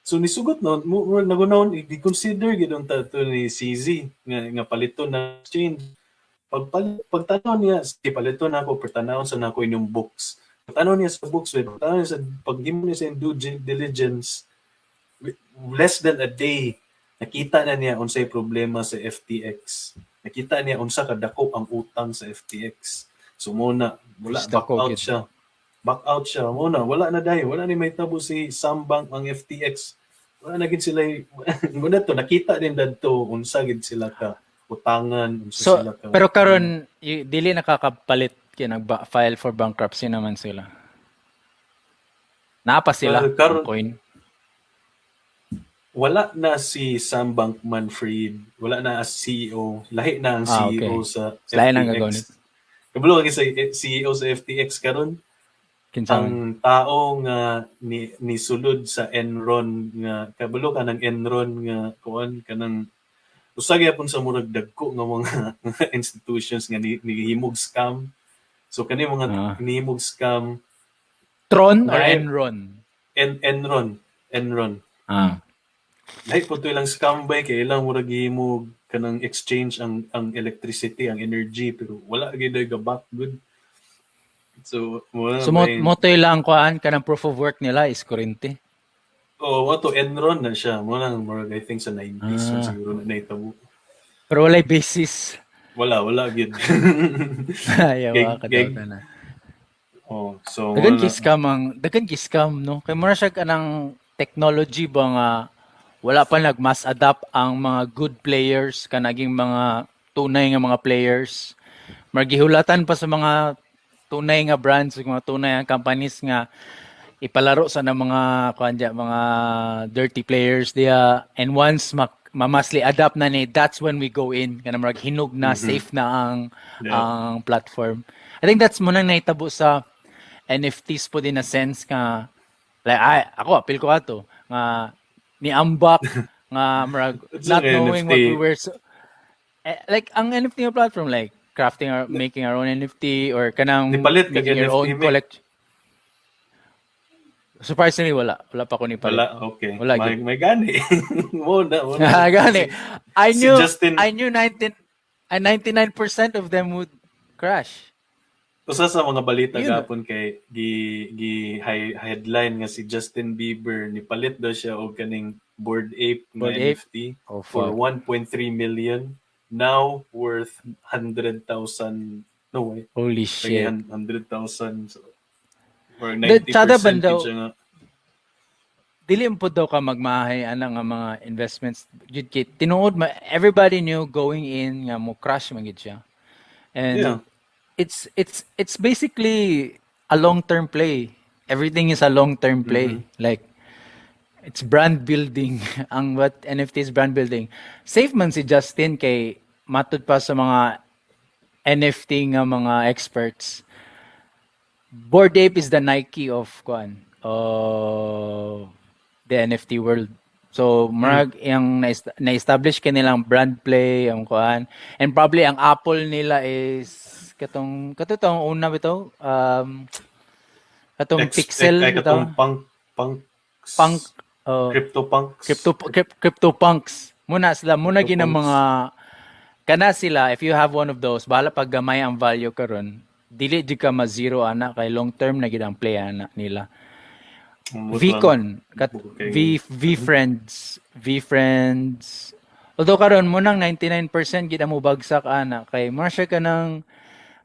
So nisugot no, mo nagunahon i-consider gid ang to ni CZ nga paliton na exchange. Pagtanaw niya, sige, paliton na ako, pertanawon sa nako inyong books. Pagtanaw niya sa books, pagtanaw niya sa paghimo niya sa due diligence, less than a day, nakita na niya unsay problema sa FTX. Nakita niya unsa kadako ang utang sa FTX. So muna, wala, Gusto back ko, out gid. siya. Back out siya. Muna, wala na dahil. Wala ni may tabo si Sam Bank ang FTX. Wala na gid sila, muna to, nakita din dadto unsa gid sila ka utangan, unsa So sila ka pero karon dili nakakapalit kay nag file for bankruptcy naman sila. Naa pa sila Well, ang coin. Wala na si Sam Bankman-Fried, wala na as CEO, lahi na ang CEO sa Lahi na ang FTX. Gagawin. Kabalo ka sa CEO sa FTX karon? Kinsa man? Ang tao nga ni sulod sa Enron nga, kabalo ka ng Enron nga kuan, kanang usa gyapon sa murag dagko nga mga institutions nga nihimog scam. So kani mga nihimog scam. Tron or Enron? Enron, Enron. Lahi po to ilang scam ba, kay ilang murag gihimog kanang exchange ang electricity, ang energy, pero wala gyud ga-back good. So mo So mo to ilang kuan, kanang proof of work nila is kuryente. Oh, wato Enron na siya. Mo lang murag, I think sa 90s man siguro na nahitabo. Pero walay basis. Wala, wala gyud. Ayaw ka na. Oh, so Daghan wala. Kay scam ang daghan kay scam, no. Kay mura siya kanang technology ba nga wala pa nag mass adapt ang mga good players, kanaging mga tunay nga mga players. Margihulatan pa sa mga tunay nga brands, mga tunay nga companies nga ipalaro sa na mga kuan diya, mga dirty players diya, and once ma-massly adapt na ni, that's when we go in, kana murag hinog na, safe na ang ang platform. I think that's mo nang nahitabo sa NFTs po din na sense nga like ay ako, apil ko ato nga ni ambak nga murag It's not like knowing what NFT. We were so, eh, like ang NFT nga platform, like crafting or making our own NFT or kanang Nipalit kag making your NFT, own mi? Collect. Surprisingly, wala, wala pa ko ni palit. Wala, okay. Wala May, gyud. may gani. Mo na, mo na. Gani. I Si knew Justin I knew 19 and 99% of them would crash. Usa sa mga balita Yun. Gapon kay gi gi headline nga si Justin Bieber nipalit daw siya og kaning Bored Ape nga Bored Ape? NFT Oh, for fuck. 1.3 million, now worth 100,000, no way. Holy shit. 100,000, so, or The 90% tsada ban gid daw- siya nga. Dili po daw ka magmahay ana nga mga investments jud kay tinuod ma, everybody knew going in nga mo crash man gid siya. And it's basically a long-term play. Everything is a long-term play. Like it's brand building, ang what NFT is, brand building. Safe man si Justin kay matud pa sa mga NFT nga mga experts, Bored Ape is the Nike of kuan, of the NFT world. So murag yung na-establish kanilang brand play ang kuan, and probably ang Apple nila is katong katong una bitaw, katong Pixel ay, bitaw. Katong punk Punk, oh, crypto punks. Crypto punks muna sila, muna gina CryptoPunks. Mga kana sila. If you have one of those, bahala pag gamay ang value karon, dili jud ka ma zero ana kay long term na gid ang play ana nila. Umot lang. Vcon kat Okay. V V friends, V friends. Although karon mo nang 99% gid ang mobagsak ana kay mo siya kanang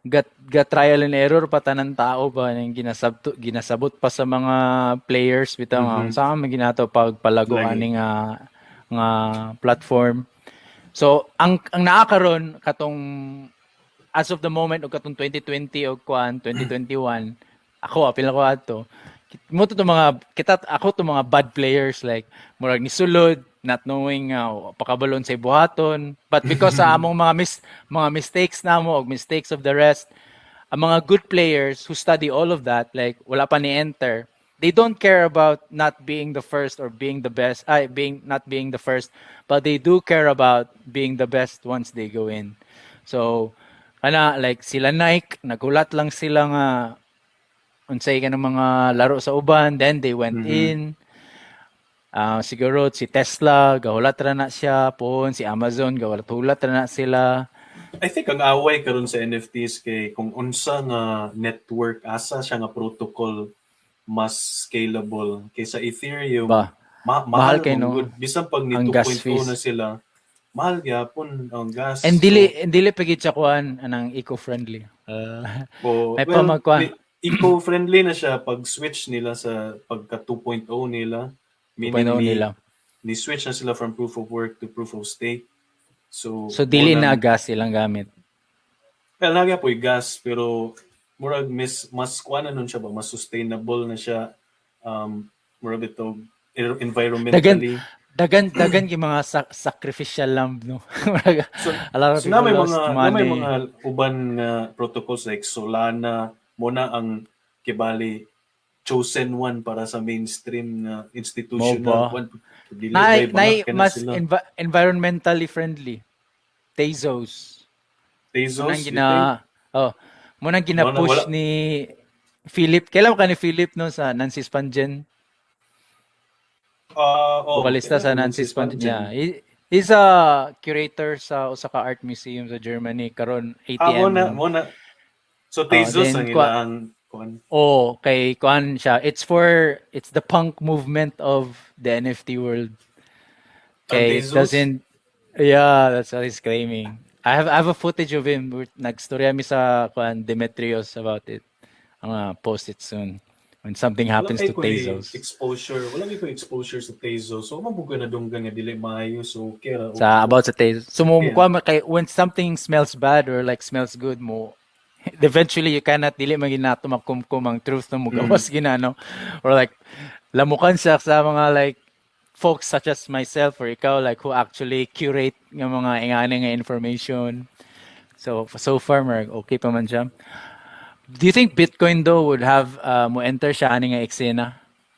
gat trial and error pa tanan tao ba nang ginasabto ginasabot pa sa mga players bitaw nga unsa man ginato pagpalago Lagi. ani nga platform. So ang naa karon katong as of the moment og katong 2020 og kuan 2021, ako, apil ako ato mo to mga kita, ako to mga bad players, like murag ni sulod not knowing pakabalon sa buhaton, but because sa among mga mistakes namo og mistakes of the rest, ang mga good players who study all of that, like wala pa ni enter, they don't care about not being the first or being the best, ay, being not being the first, but they do care about being the best once they go in. So kana like sila Nike, nagulat lang sila nga unsay ka ng mga laro sa uban, then they went in. Ah, siguro si Tesla gahulat ra na siya pohon, si Amazon gahulat ra na sila. I think ang away karon sa NFTs kay kung unsa nga network, asa siya nga protocol mas scalable kaysa Ethereum. Ba Mahal mahal kay man no gud, bisan pag ni ang gas 2.0 fees. Na sila, mahal gyapon ang gas. And So dili pa gid siya kuan anang eco-friendly. Oh, may pa well, magkuan. Eco-friendly na siya pag switch nila sa pagka 2.0 nila, meaning 2.0 ni nila. Ni switch na sila from proof of work to proof of stake. So So dili mo na gas ilang gamit. Well, naa po'y gas, pero murag mas kuan na nun siya ba, mas sustainable na siya, murag ito Dagan environmentally. Dagan gyud mga sacrificial lamb, no? So, A lot of so na people may lost mga na may money. Mga uban nga protocols like Solana mo na ang kibali chosen one para sa mainstream nga institutional Mo ba? one. Dili Na, bay na bangak ka na mas sila. Environmentally friendly. Tezos. Tezos, Munang you gina think? Oh, munang gina-push Wala. Ni Philip. Kailan ka ni Philip, no, sa Nancy Spungen? Ah, oh, Vocalista sa kailan ko Nancy Nancy Spungen. Spungen? Yeah. He's a curator sa usa ka art museum sa Germany karon. Ah, ATM. mo na, mo na. So Tezos Then ang ilang kuan. Oh, kay kuan siya. It's the punk movement of the NFT world. Ang Kay it Tezos? Doesn't. Yeah, that's what he's claiming. I have a footage of him. Nagstorya mi sa kuan Demetrios about it. I'm gonna post it soon when something Wala happens kay to ko'y Tezos. Exposure, wala kay ko exposure sa Tezos. So mo na dunggan nga dili maayo, so okay ra. Sa about sa Tezos. So mo Okay. kuan kay when something smells bad or like smells good mo, eventually you cannot, dili man ginato makumkum ang truth no, mugawas gina, no, or like lamukan siya sa mga like folks such as myself or ikaw, like who actually curate ng mga ingani nga information. So far marag okay pa man siya. Do you think Bitcoin though would have mo enter siya ani nga eksena,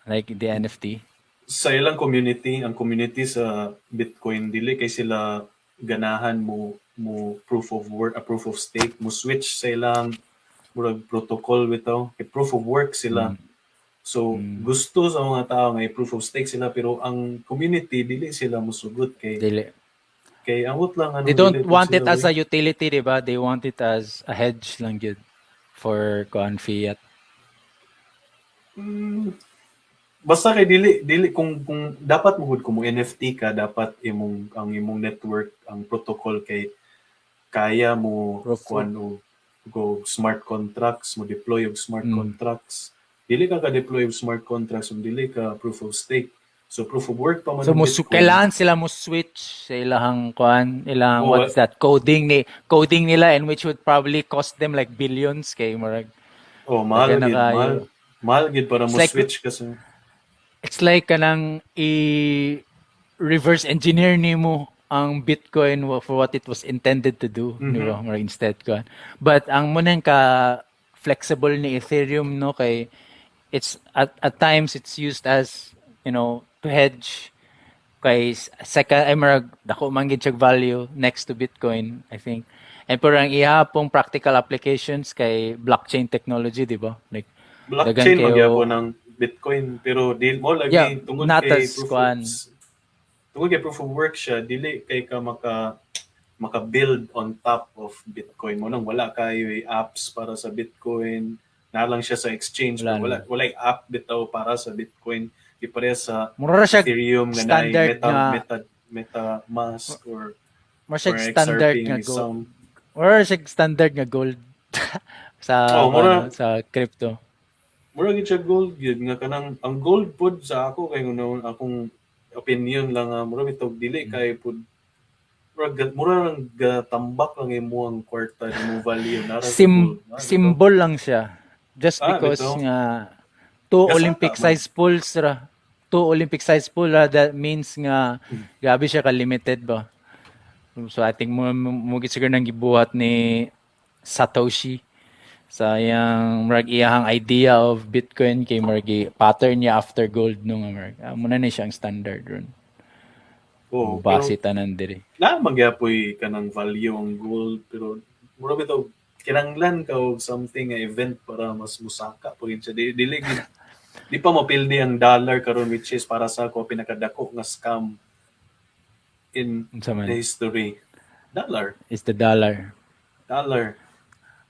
like the NFT? Sa ilang community, ang community sa Bitcoin, dili kay sila ganahan mo proof of work, a proof of stake, mo switch sa ilang murag protocol bitaw. Kay proof of work sila. So gusto sa mga tao nga proof of stake sila, pero ang community dili sila musugot kay Dili. Kay amot lang ano. They don't dili pud want it sila, as a uy. Utility, di ba? They want it as a hedge lang gyud for kuan fiat. Basta kay dili kung dapat mo gud, kung mo NFT ka, dapat imong ang imong network, ang protocol kay kaya mo Proof kuan og go smart contracts, mo deploy og smart contracts. Dili ka ka-deploy og smart contracts kung dili ka proof of stake. So proof of work pa man So ang mo Bitcoin. Kailangan sila mo switch sa ilahang kuan, ilang Oh, what's that, coding nila, and which would probably cost them like billions kay murag Oh, mahal daghan na gid, kaayo. Mahal mahal gid para mo switch ka sa It's like kanang i reverse engineer nimo ang Bitcoin for what it was intended to do, di ba? Murag instead kuan. But ang munang ka flexible ni Ethereum, no, kay it's at times it's used as to hedge kay second ay murag dako man gid siyag value next to Bitcoin, I think. And pero ang iya pong practical applications kay blockchain technology, di ba? Like daghan Blockchain kayo magyapon ng Bitcoin, pero di mo lagi tungod not kay as proof of kuan. Tungod kay proof of work siya, dili kay ka maka build on top of Bitcoin mo nang wala kayo apps para sa Bitcoin na lang siya sa exchange, Wala pero wala na. Wala app bitaw para sa Bitcoin, di pareha sa Mura ra siya Ethereum nga naay standard Meta nga MetaMask or mura siya or standard XRP nga nga gold. Sound. Mura siya standard nga gold sa Oh, mura ano, sa crypto. Mura gid siya gold gyud nga kanang ang gold pod sa ako kay kuno akong opinion lang nga mura bitog dili kay pod mura lang gatambak lang imong kwarta, imong value nara sa gold. Ah, bitaw. Symbol lang siya. Just Ah, because bitaw. Nga two Gasaka Olympic man. size pools ra. Two Olympic size pool ra, that means nga grabe siya ka limited ba. So I think mo gid siguro nang gibuhat ni Satoshi sa iyang murag iyahang idea of Bitcoin kay murag pattern niya after gold, no, nga murag muna ni siyang standard ron. Oh, pero Base tanan diri. Na magyapoy kanang value ang gold, pero mura bitaw kinanglan ka og something nga event para mas musaka po gid siya. Di, dili gid di pa mapildi ang dollar karon, which is para sa ako pinakadako nga scam in Unsa man? The history. Dollar. Is the dollar. Dollar.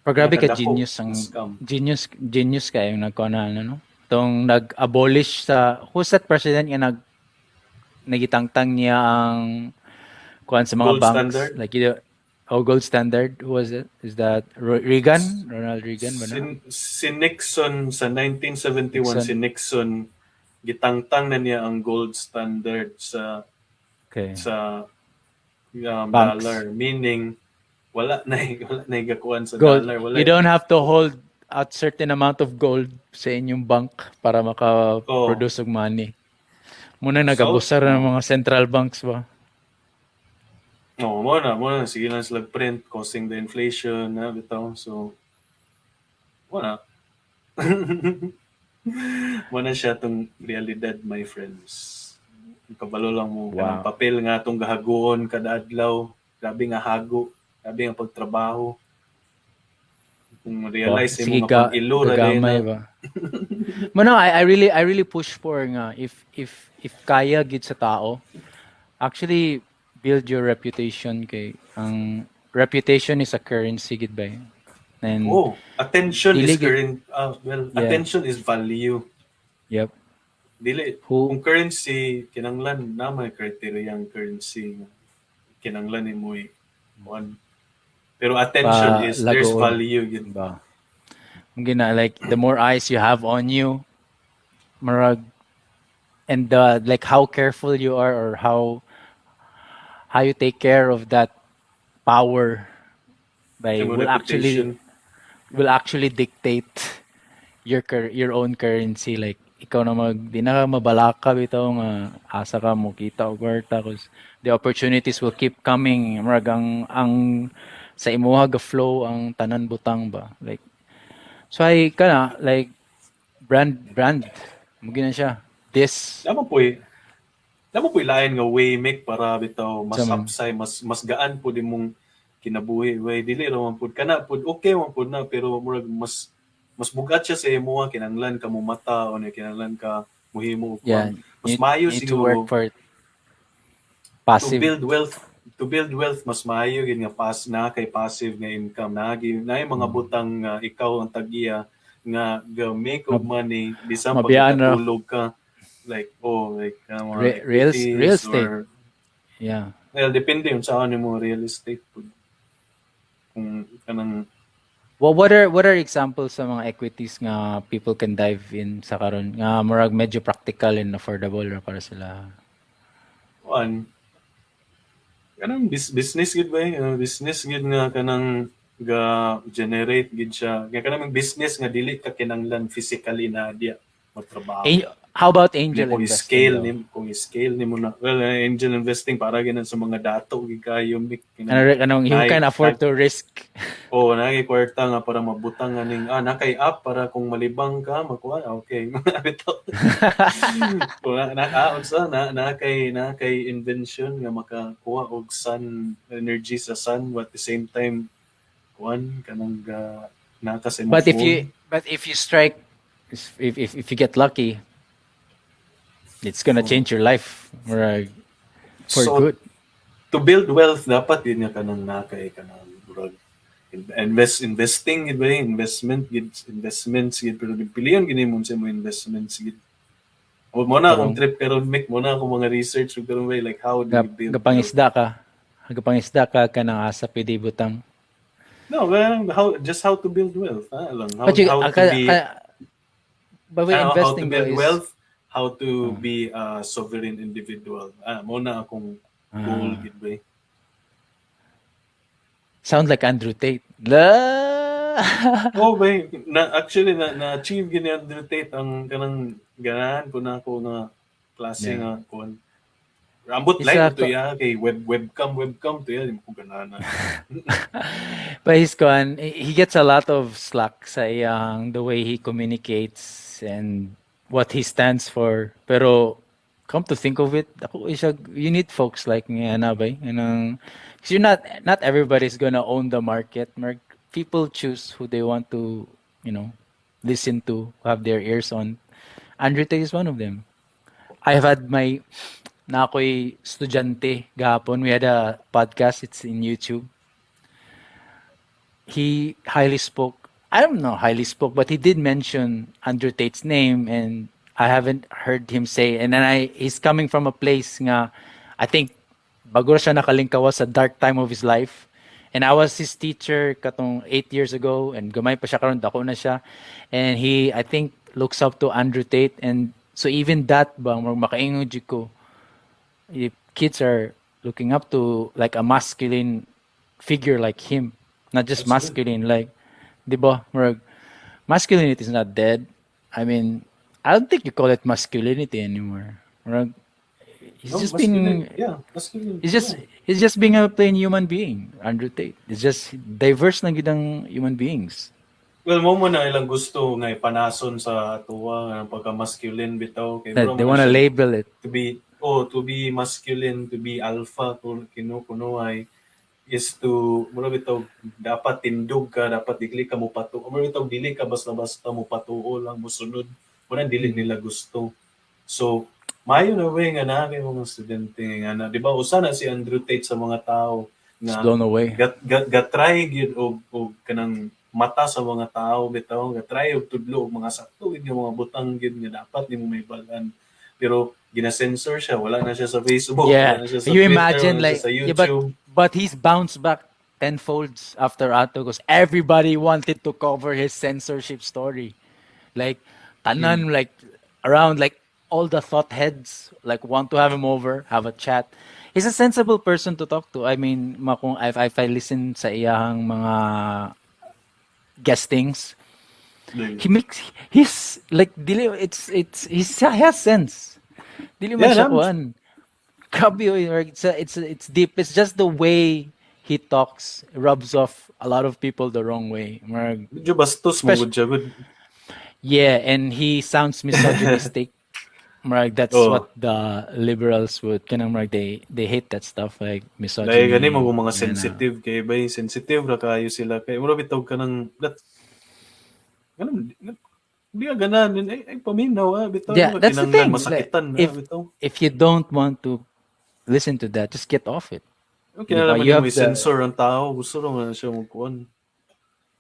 Pero grabe ka Pinakadako genius ang nga scam. Genius genius kayo nagkuha na ano, no? Tong nag-abolish sa, who's that president nga nagitangtang niya ang kuan sa mga Gold banks standard? like oh, gold standard. Who was it? Is that Reagan, Ronald Reagan ba na? Si Nixon sa 1971. Nixon. Si Nixon, gitangtang na niya ang gold standard sa sa Banks. Dollar, meaning wala na gakuan sa Gold. dollar, wala. You don't have to hold a certain amount of gold sa inyong bank para maka-produce og money. Muna nag-abusar ng mga central banks ba? No, mo na sige lang sila print, causing the inflation na bitaw. So wala. Mo na siya tong realidad, my friends. Kabalo lang mo kanang papel nga atong gahaguon kada adlaw, grabe nga hago, grabe nga pagtrabaho. Kung realize Sige mo nga pag-ilo ra day gagamay na. Ba. Mo no, I really push for nga if kaya gid sa tao, actually build your reputation kay ang reputation is a currency gid ba. And Oh, attention is dili gid- current, well, attention is value. Dili Who kung currency, kinanglan na may criteria ang currency nga kinanglan nimo kuan. Pero attention Pa is there's lagoon. Value gid. Ba. Gina, like the more eyes you have on you, marag and the like, how careful you are or how you take care of that power by Sa imong will actually reputation. Will actually dictate your own currency. Like ikaw na mag di na ka mabalaka bitaw nga asa ka mo kita og kwarta, 'cause the opportunities will keep coming. Murag ang sa imuha ga flow ang tanan butang ba. Like, so ay kana, like brand mo gina siya this. Naa man po'y lain nga way, Mick, para bitaw mas Sa man. Hapsay, mas gaan pud imong kinabuhi way. Dili ra man pud kana pud, okay man pud na, pero murag mas bugat siya sa imuha, kinanglan ka mo mata o kinanglan ka muhimo og kuan. Mas maayo need to siguro work for it. To Passive. build wealth, mas maayo gid nga pas na kay passive nga income na na mga butang nga ikaw ang tagiya nga ga make og money bisan pag Mabiyaan ra. Nakatulog ka, like, oh, like mga Real equities estate. Or well, depende yun sa ano mo real estate pud, kung kanang Well, what are examples sa mga equities nga people can dive in sa karon nga murag medyo practical and affordable ra para sila? Kuan, kanang business gid ba eh? Business gid nga kanang ga generate gid siya nga kanang business nga dili ka kinanglan physically na diya magtrabaho. Eh, how about angel Kung investing scale daw? Ni kung scale nimo na, well, angel investing para ginan sa mga dato gid kayo, Mick. Ano, anong you can afford to risk. Oh, naay kwarta nga para mabutang aning nakay app para kung malibang ka makuha, okay. Bitaw. Kung na unsa na kay invention nga makakuha og sun energy sa sun, but at the same time kuan kanang ga naka sa imong But if phone. You but if you strike if you get lucky, it's gonna change your life, murag, for So, good. to build wealth, dapat yun nga kanang nakay kanang murag investing gid ba eh? Investment gid, investments gid, pero piliyon gini mo sa mo investments gid o mo na akong trip karon, Mick, mo na akong mga research ug karon way, like how do you build wealth? Gapangisda ka. Gapangisda ka kanang asa pwede butang. No, well, how just how to build wealth, ha? Lang how, But you, how to be but with how to investing build though is wealth, how to be a sovereign individual. Mo na akong goal gid ba eh. Sound like Andrew Tate. La. Oh, ba na actually na na-achieve gid ni Andrew Tate ang kanang ganahan ko na ako nga klase nga kuan. Ambot Isa live to ya kay webcam to ya, di mo ko ganahan na. But he's gone. He gets a lot of slack sa iyang the way he communicates and what he stands for. Pero come to think of it, ako isa, you need folks like nga na ba? Anong, 'cause you're not everybody's gonna own the market. People choose who they want to listen to, have their ears on. Andrew Tate is one of them. I have had my na ako'y estudyante gahapon. We had a podcast. It's in YouTube. He highly spoke. I don't know, highly spoke, but he did mention Andrew Tate's name, and I haven't heard him say. And then he's coming from a place nga, I think, bago siya nakalingkawas sa dark time of his life. And I was his teacher katong 8 years ago, and gamay pa siya karon, dako na siya. And he, I think, looks up to Andrew Tate. And so even that ba, murag makaingon jud ko, if kids are looking up to like a masculine figure like him, not just That's good. Masculine, like, di ba? Murag, masculinity is not dead. I mean, I don't think you call it masculinity anymore. Murag, He's No, just masculine. being Yeah, masculine. He's just being a plain human being, Andrew Tate. It's just diverse na gid ang human beings. Well, mao na ilang gusto nga ipanason sa atoa nga pagka-masculine bitaw kay That mura they man want to siya label it. to be masculine, to be alpha kung kino kuno ay is to mura bitaw dapat tindog ka, dapat dili ka mo patuo. Mura bitaw dili ka basta-basta mo patuo lang, mosunod. Mura dili nila gusto. So, maayo na way nga naa kay mga estudyante nga na, di ba, usa na si Andrew Tate sa mga tao It's nga blown away. Gat try gyud og kanang mata sa mga tao bitaw, gat try og tudlo og mga sakto gid nga mga butang gyud nga dapat nimo mahibalaan, pero gina-censor siya. Wala na siya sa Facebook, wala na siya sa You Twitter, imagine wala na like siya sa yeah, but YouTube. But he's bounced back tenfolds after ato because everybody wanted to cover his censorship story. Like tanan, like around, like all the thought heads like want to have him over, have a chat. He's a sensible person to talk to. I mean, kung if I listen sa iyahang mga guestings, he makes he's like dili it's he's, he has sense. Dili man siya kuan. Grabe oy, like, it's deep. It's just the way he talks rubs off a lot of people the wrong way. Murag, Medyo bastos mo gud siya gud. Yeah, and he sounds misogynistic. Murag, that's what the liberals would kanang murag they hate that stuff, like misogyny. Dahil gani mo mga Yan na. Sensitive kay bay sensitive ra kayo sila kay mura bitaw ka ng that ganun di ka ganahan ay paminaw ah bitaw. Yeah, that's the thing. Like, Masakitan bitaw. If you don't want to listen to that, just get off it. Okay Di na ba? naman You yung have may censor ang tao, gusto naman siya magkuan.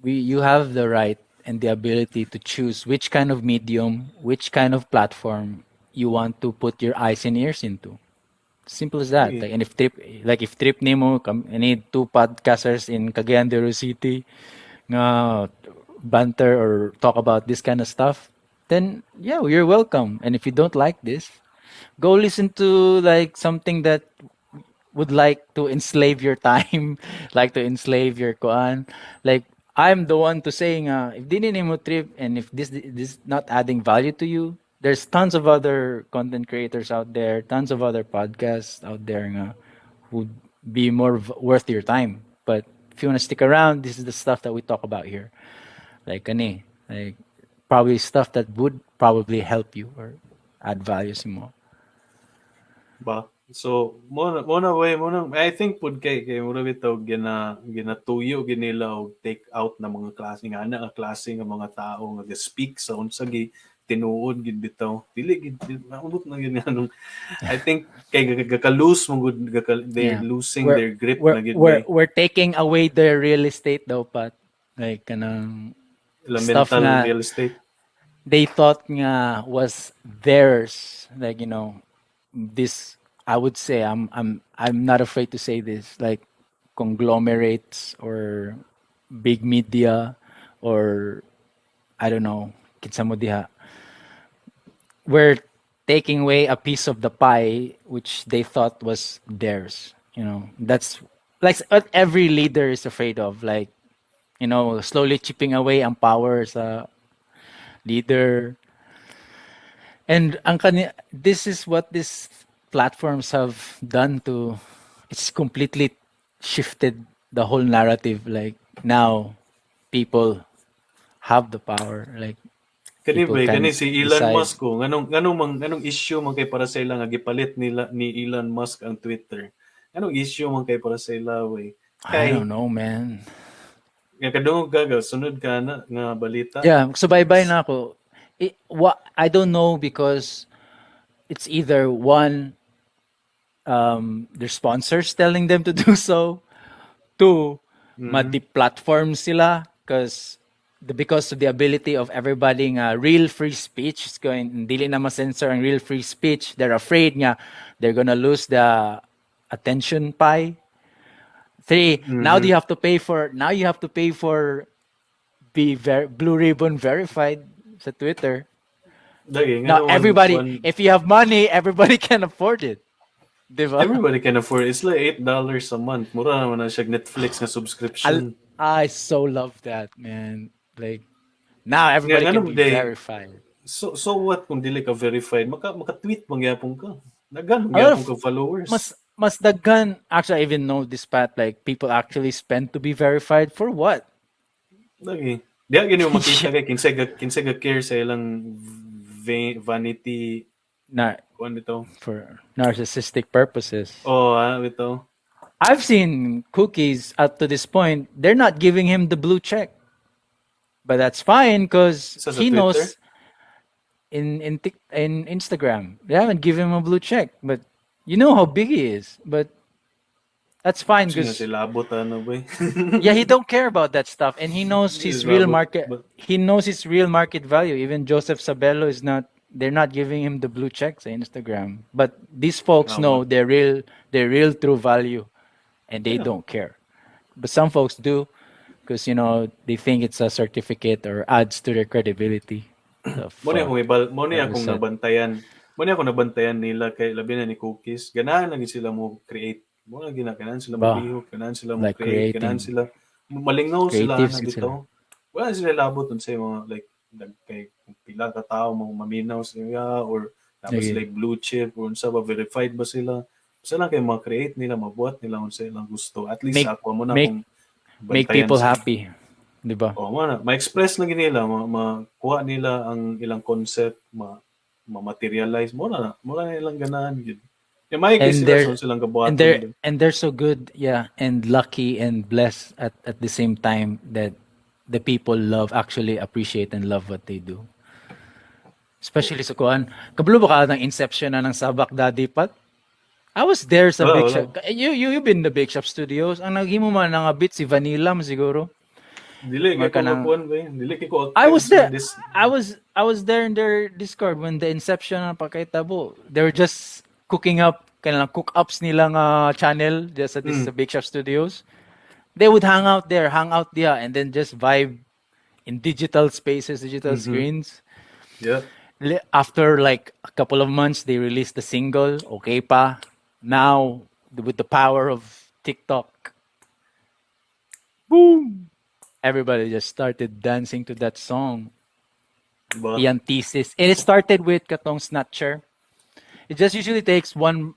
We you have the right and the ability to choose which kind of medium, which kind of platform you want to put your eyes and ears into. Simple as that. Sige. Like, and if trip like if trip nimo kam any two podcasters in Cagayan de Oro City nga banter or talk about this kind of stuff, then yeah, you're welcome. And if you don't like this, go listen to like something that would like to enslave your time, like to enslave your kuan. Like I'm the one to say nga if dili nimo trip and if this not adding value to you, there's tons of other content creators out there, tons of other podcasts out there nga would be more worth your time. But if you want to stick around, this is the stuff that we talk about here. Like kani, like probably stuff that would probably help you or add value sa mo. Ba so mo na way mo na I think pud kay mura bitaw gina ginatuyo ginila og take out na mga klase nga ana nga klase nga mga tao nga ga-speak sa unsa gi tinuod gid bitaw, dili gid maabot na gid nga nung I think kay gaka-lose mo gud they're losing their grip na gid We're bay. We're taking away their real estate though, Pat. Like kanang Ila stuff mental nga real estate. They thought nga was theirs. Like, this I would say I'm not afraid to say this, like conglomerates or big media or I don't know, kinsa mo diha. We're taking away a piece of the pie which they thought was theirs. That's like what every leader is afraid of. Like, slowly chipping away ang power sa leader. And ang kani this is what these platforms have done to it's completely shifted the whole narrative. Like now people have the power. Like Kani people ba can kani si Elon decide. Musk ko nganong issue man kay para sa ila nga gipalit nila ni Elon Musk ang Twitter? Nganong issue man kay para sa ila way? I Kay don't know, man. Nga kadungog ka ga sunod ka na nga balita. Yeah, subaybay na ako. What I don't know, because it's either one, their sponsors telling them to do so. Two, ma-deplatform sila because of the ability of everybody nga real free speech is going, dili na ma-censor ang real free speech. They're afraid nga they're gonna lose the attention pie. Three, now you have to pay for now you have to pay for be blue ribbon verified sa Twitter. Dagi, Now nga everybody, one, if you have money, everybody can afford it. Diba? Everybody can afford it. It's like $8 a month. Mura naman na siya Netflix nga subscription. I so love that, man. Like now everybody Nga, can ano, be verified. So what kung dili ka verified? Maka maka-tweet man gyapon ka. Daghan A lot gyapon ka followers. Mas daghan, actually, I even know this, Pat, like people actually spend to be verified for what? Lagi. Diha gyud mo makita kay kinsay ga care sa ilang vanity Na kuan bitaw. For narcissistic purposes. Oh, bitaw. I've seen Cookies up to this point, they're not giving him the blue check. But that's fine because Sa he Twitter? Knows in Instagram. They haven't given him a blue check, but you know how big he is. But that's fine Sino because sila labot ano ba? Yeah, he don't care about that stuff, and he knows his real Labot, market. He knows his real market value. Even Joseph Sabello is not. They're not giving him the blue checks on Instagram. But these folks Tama. Know their real true value, and they don't care. But some folks do, because they think it's a certificate or adds to their credibility. The Mo ni fuck? Akong ibal, mo ni That akong was sad. Nabantayan. Mo ni akong nabantayan nila kay labi na ni Cookies. Ganahan lagi sila mo create. Mo na gina ganahan sila mo Ba, lihok, ganahan sila mo like create, ganahan creating. Sila malingaw sila Creatives na gid sila. bitaw. Wala sila labot unsay mga like kay pila ka tawo mo maminaw sila or tapos Lagi. Like blue chip or unsa ba, verified ba sila. Basta lang kay ma-create nila, mabuhat nila unsa ilang gusto. At least Make ako mo na make kung make bantayan people sila. Happy, 'di ba? Oh, mo na, ma-express lang nila, makuha nila ang ilang concept, ma ma-materialize mo na ilang ganahan gyud. Kay may kay And sila they're sa silang kabuhaton. And they're so good, yeah, and lucky and blessed at the same time that the people love, actually appreciate and love what they do. Especially sa kuan. Kabalo ba ka ng inception na ng Sabak Daddy, Pat? I was there sa Wala, Big wala. Shop. You you've been in the Big Shop Studios. Ang naghimo man nga beat si Vanilla man siguro. Dili kay Mga ko kanang kuan ba? Dili kay ko I active was sa there. this. I was there in their Discord when the inception na pakitabo. They were just cooking up kanang cook ups nila nga channel just at this Big Shop Studios. They would hang out there, hang out there, and then just vibe in digital spaces, digital screens. After like a couple of months, they released the single, Okay Pa. Now, with the power of TikTok, boom! Everybody just started dancing to that song. Ba? Iyang thesis. And it started with katong Snatcher. It just usually takes one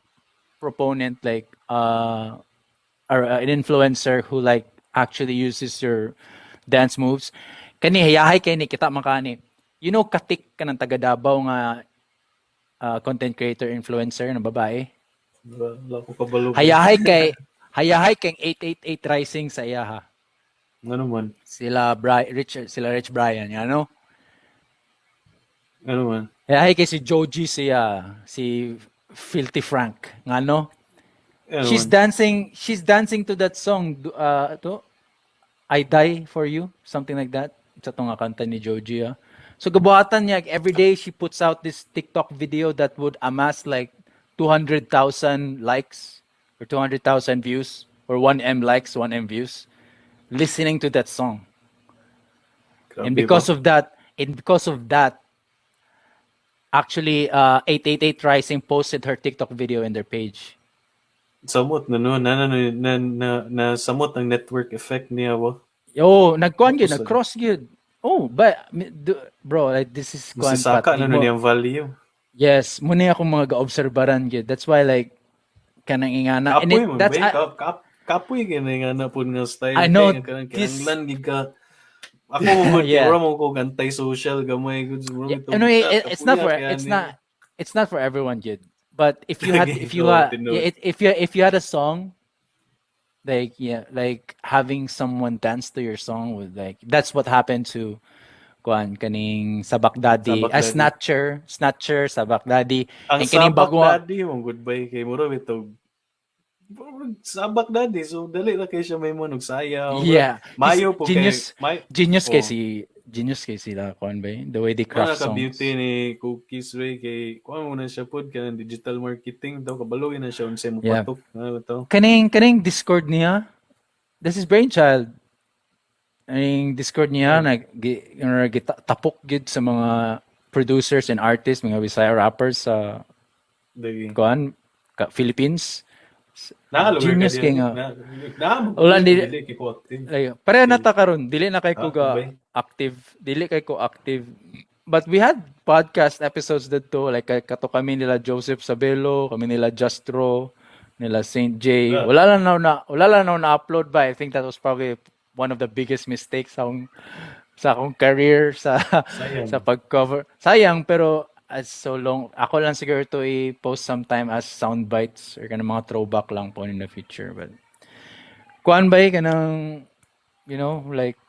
proponent, like or an influencer who like actually uses your dance moves. Kani hayahay kay ni kita man kani. You know Katik, kanang taga Davao nga content creator influencer na babae. Wala ko kabalo ba. Hayahay kay 888 Rising sa iyaha. Ano man? Sila Rich Brian, you know? Ano man? Hayahay kay si Joji siya, si Filthy Frank, ngano? Ano She's man? dancing to that song to "I Die for You," something like that. Sa tong kanta ni Joji. Ah. So gabuhatan niya every day, she puts out this TikTok video that would amass like 200,000 likes or 200,000 views or 1M likes, 1M views listening to that song. And Grabe because ba? of that actually 888 Rising posted her TikTok video in their page. Samot na no na na na na, na samot ang network effect niya ba? Yo, nagkuan gyud, Tapos, nag-cross gyud. Oh, but bro, like this is kuan, Pat, Masisaka di na niyang value. Yes, muna akong mga ga-obserbaran gyud. That's why like kanang ingana and Kapoy it, man that's ba? I, Kapoy kay na nga na pud nga style I know kay nga kanang this kinahanglan gid ka. Ako mo gud mura mo ko anti-social gamay gud mura Yeah, bitong anyway, it's kaya ni. not for everyone gyud. But if you Oo, had tinuod. Yeah, if you had a song, like, yeah, like having someone dance to your song would, like, that's what happened to kuan kaning Sabak Daddy, Sabak ah, Daddy. Snatcher, Sabak Daddy. Ang And kaning Sabak bago Daddy mo goodbye kay mura bitog Sabak Daddy, so dali ra kay siya may mo nagsayaw. Yeah. Mayo po kay Genius may genius kay oh. si genius kay sila kuan ba the way they Wala craft ka songs. Beauty ni Cookies way kay kuan mo na siya pod kanang digital marketing daw, kabalo na siya unsay mo patok ano to. Kaning Discord niya, this is brainchild. Kaning Discord niya nag tapok gid sa mga producers and artists, mga Bisaya rappers sa Dagi. kuan Philippines. Naa lugar ka Genius diyan. kay nga. Na mo Wala, dili kay ko active. Like, pareha na ta karon, dili na kay ko Ah, ga abay. Active, dili kay ko active. But we had podcast episodes dito, like kato kami nila Joseph Sabelo, kami nila Justro, nila Saint J. Wala lang na upload ba? I think that was probably one of the biggest mistakes sa akong career sa Sayang. Sa pag-cover. Sayang, pero as so long ako lang siguro to i-post sometime as sound bites or kanang mga throwback lang po in the future, but kuan ba kanang like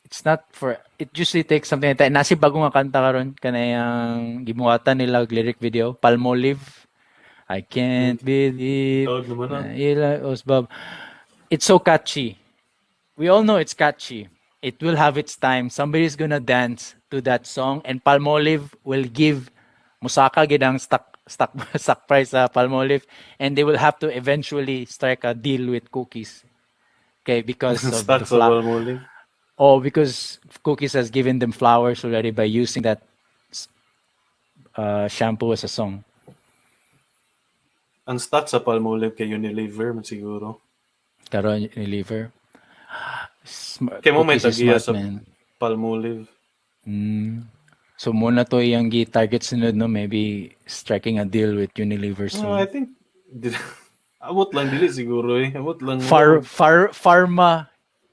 it's not for it usually takes something like that. Nasi bago nga kanta karon, kanayang gibuhatan nila og lyric video, Palmolive, "I Can't Believe" Tawag naman na. Na ila Osbab. It's so catchy. We all know it's catchy. It will have its time. Somebody's gonna dance to that song and Palmolive will give, musaka gid ang stock price sa Palmolive, and they will have to eventually strike a deal with Cookies. Okay, because of Stock the sa Palmolive. Oh, because Cookies has given them flowers already by using that shampoo as a song. Ang stock sa Palmolive kay Unilever man siguro. Karon Unilever. Kay mo may Cookies is tagiya smart, sa man. Palmolive. So muna to iyang gi-target sunod, no, maybe striking a deal with Unilever No, I soon. think abot lang, dili siguro eh. Abot lang. Far far pharma.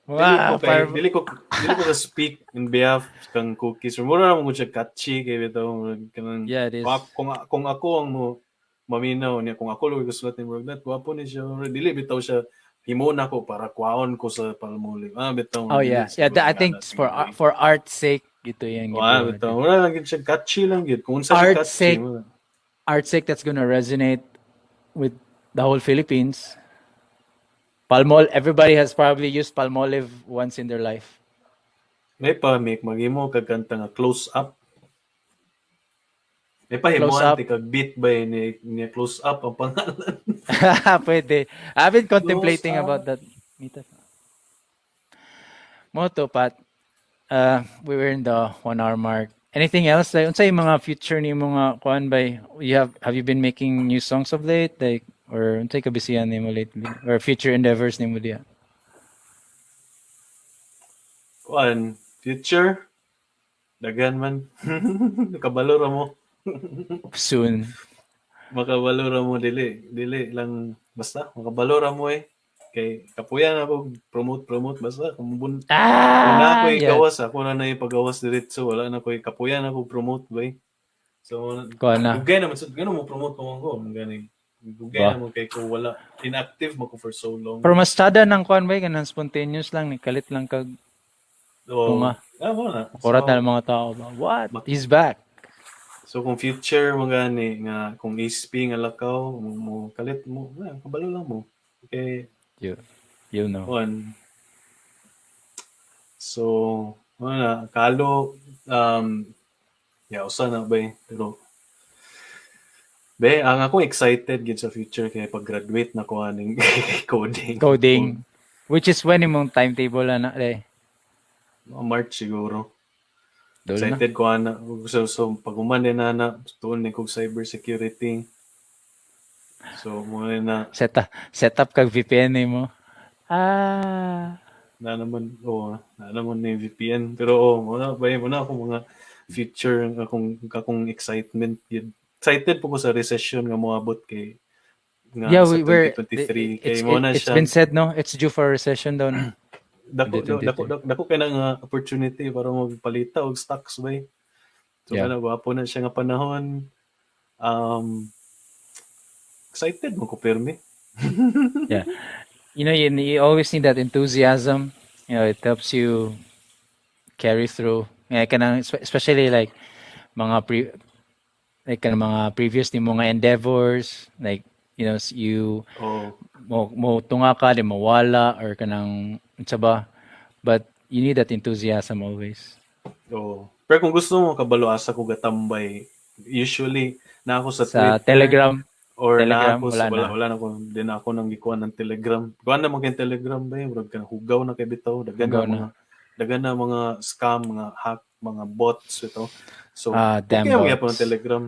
Dili ko Wow, kay pharma. dili ko ka speak in behalf kang Cookies. Mura na mo siya catchy kay bitaw kanang Yeah, it is. Kung ako ang mo maminaw niya, kung ako lang gusto ni murag that gwapo ni siya. Dili bitaw siya himo na ko para kwaon ko sa Palmolive. Ah, bitaw. Oh yeah. Dili Yeah, siguro I think nga na for siguro. For art's sake ito yung Wa gibuhat. Bitaw. Mura lang gid siya, catchy lang gid. Kung unsa siya Art catchy. sake. Mura. Art's sake, that's gonna resonate with the whole Philippines. Everybody has probably used Palmolive once in their life. May pa make maghimo kag kanta nga "Close Up." May pa Close himuan Up. ti kag beat ba ni "Close Up" ang pangalan. Pwede. I've been contemplating Close about Up. That. Mita. Moto, Pat. We were in the 1 hour mark. Anything else? Like, unsay mga future ni mga kuan by you have you been making new songs of late? Like, or unsay kabisihan nimo lately? Or future endeavors nimo diya? Kuan, future daghan man. Kabalo ra mo. Soon. Makabalo ra mo, dili dili lang basta makabalo ra mo eh. Kay kapuyan ako promote promote basta kung kung na ako gawas, ako na na ipagawas diretso, wala na ko, kapuyan ako promote ba eh. So Kuan na. Dugay naman sa gano mo promote ko ko gani. Dugay Ba? Na mo kay ko wala, inactive mo ko for so long. Pero mas tada ng kuan ba, kanang spontaneous lang ni kalit lang kag So, tunga. Ah, wala. Kurat So, na ng mga tao ba? What? He's back. So kung future mo gani nga kung SP nga lakaw mo kalit mo, ah, kabalo lang mo. Okay, You know. One. So, wala, kalo yeah, usa na ba eh. Pero be, ang ako excited gid sa future kay pag-graduate na ko aning coding. Coding. Which is when imong timetable na eh? Mga March siguro. Dol na. Excited ko ana. So pag human din na tuon ni kog cyber security. So mo na. Set up kag VPN nimo. Ah. Na naman, oh, na naman ni VPN, pero oh, mo na ba, mo na ako mga future akong excitement yun. Excited po ko sa recession nga moabot kay nga Yeah, sa we're 2023 kay it's, mo na it's siya been said, no? It's due for a recession daw, no? Dako 2023. dako kay na nga opportunity para magpalita og stocks ba eh. So kana gwapo na siya nga panahon. Excited mo ko permi. Yeah. You always need that enthusiasm. It helps you carry through. Yeah, kanang especially like mga pre like kanang mga previous ni mga endeavors, like you Oh. mo tunga ka di mawala or kanang unsa ba, but you need that enthusiasm always. Oh. Pero kung gusto mo kabalo asa ko gatambay, usually na ako sa Sa Twitter Telegram. Or Telegram, na ako sa wala wala, na. Wala na ko din ako nang gikuan ng Telegram. Kuan na mo kay Telegram ba, murag ka hugaw na kay bitaw, daghan na Hugaw na. Mga daghan na mga scam, mga hack, mga bots ito. So, Ah, damn okay ang gyapon bots. ng Telegram.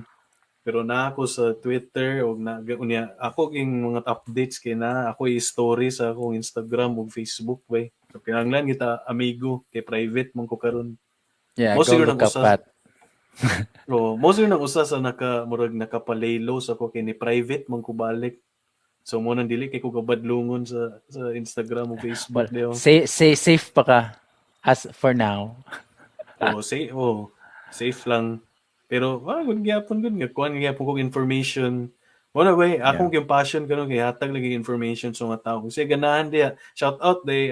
Pero na ako sa Twitter og na unya ako ging mga updates kay na ako i-story sa akong Instagram ug Facebook bay. So kinahanglan kita amigo kay private man ko karon. Yeah, Mo go siguro look nang up Pat. Oh, mo nang usa sa naka murag nakapa-lay low sa ko kay ni private man ko balik. So mo nang dili kay ko gabadlungon sa Instagram o Facebook Well, diyo. Say safe pa ka as for now. Oh, say oh, safe lang. Pero ah, gud gyapon gud nga kuan gyapon kog information. Wala way, akong yung passion karon kay hatag lagi information sa mga tao. Kung siya ganahan diya, shout out day,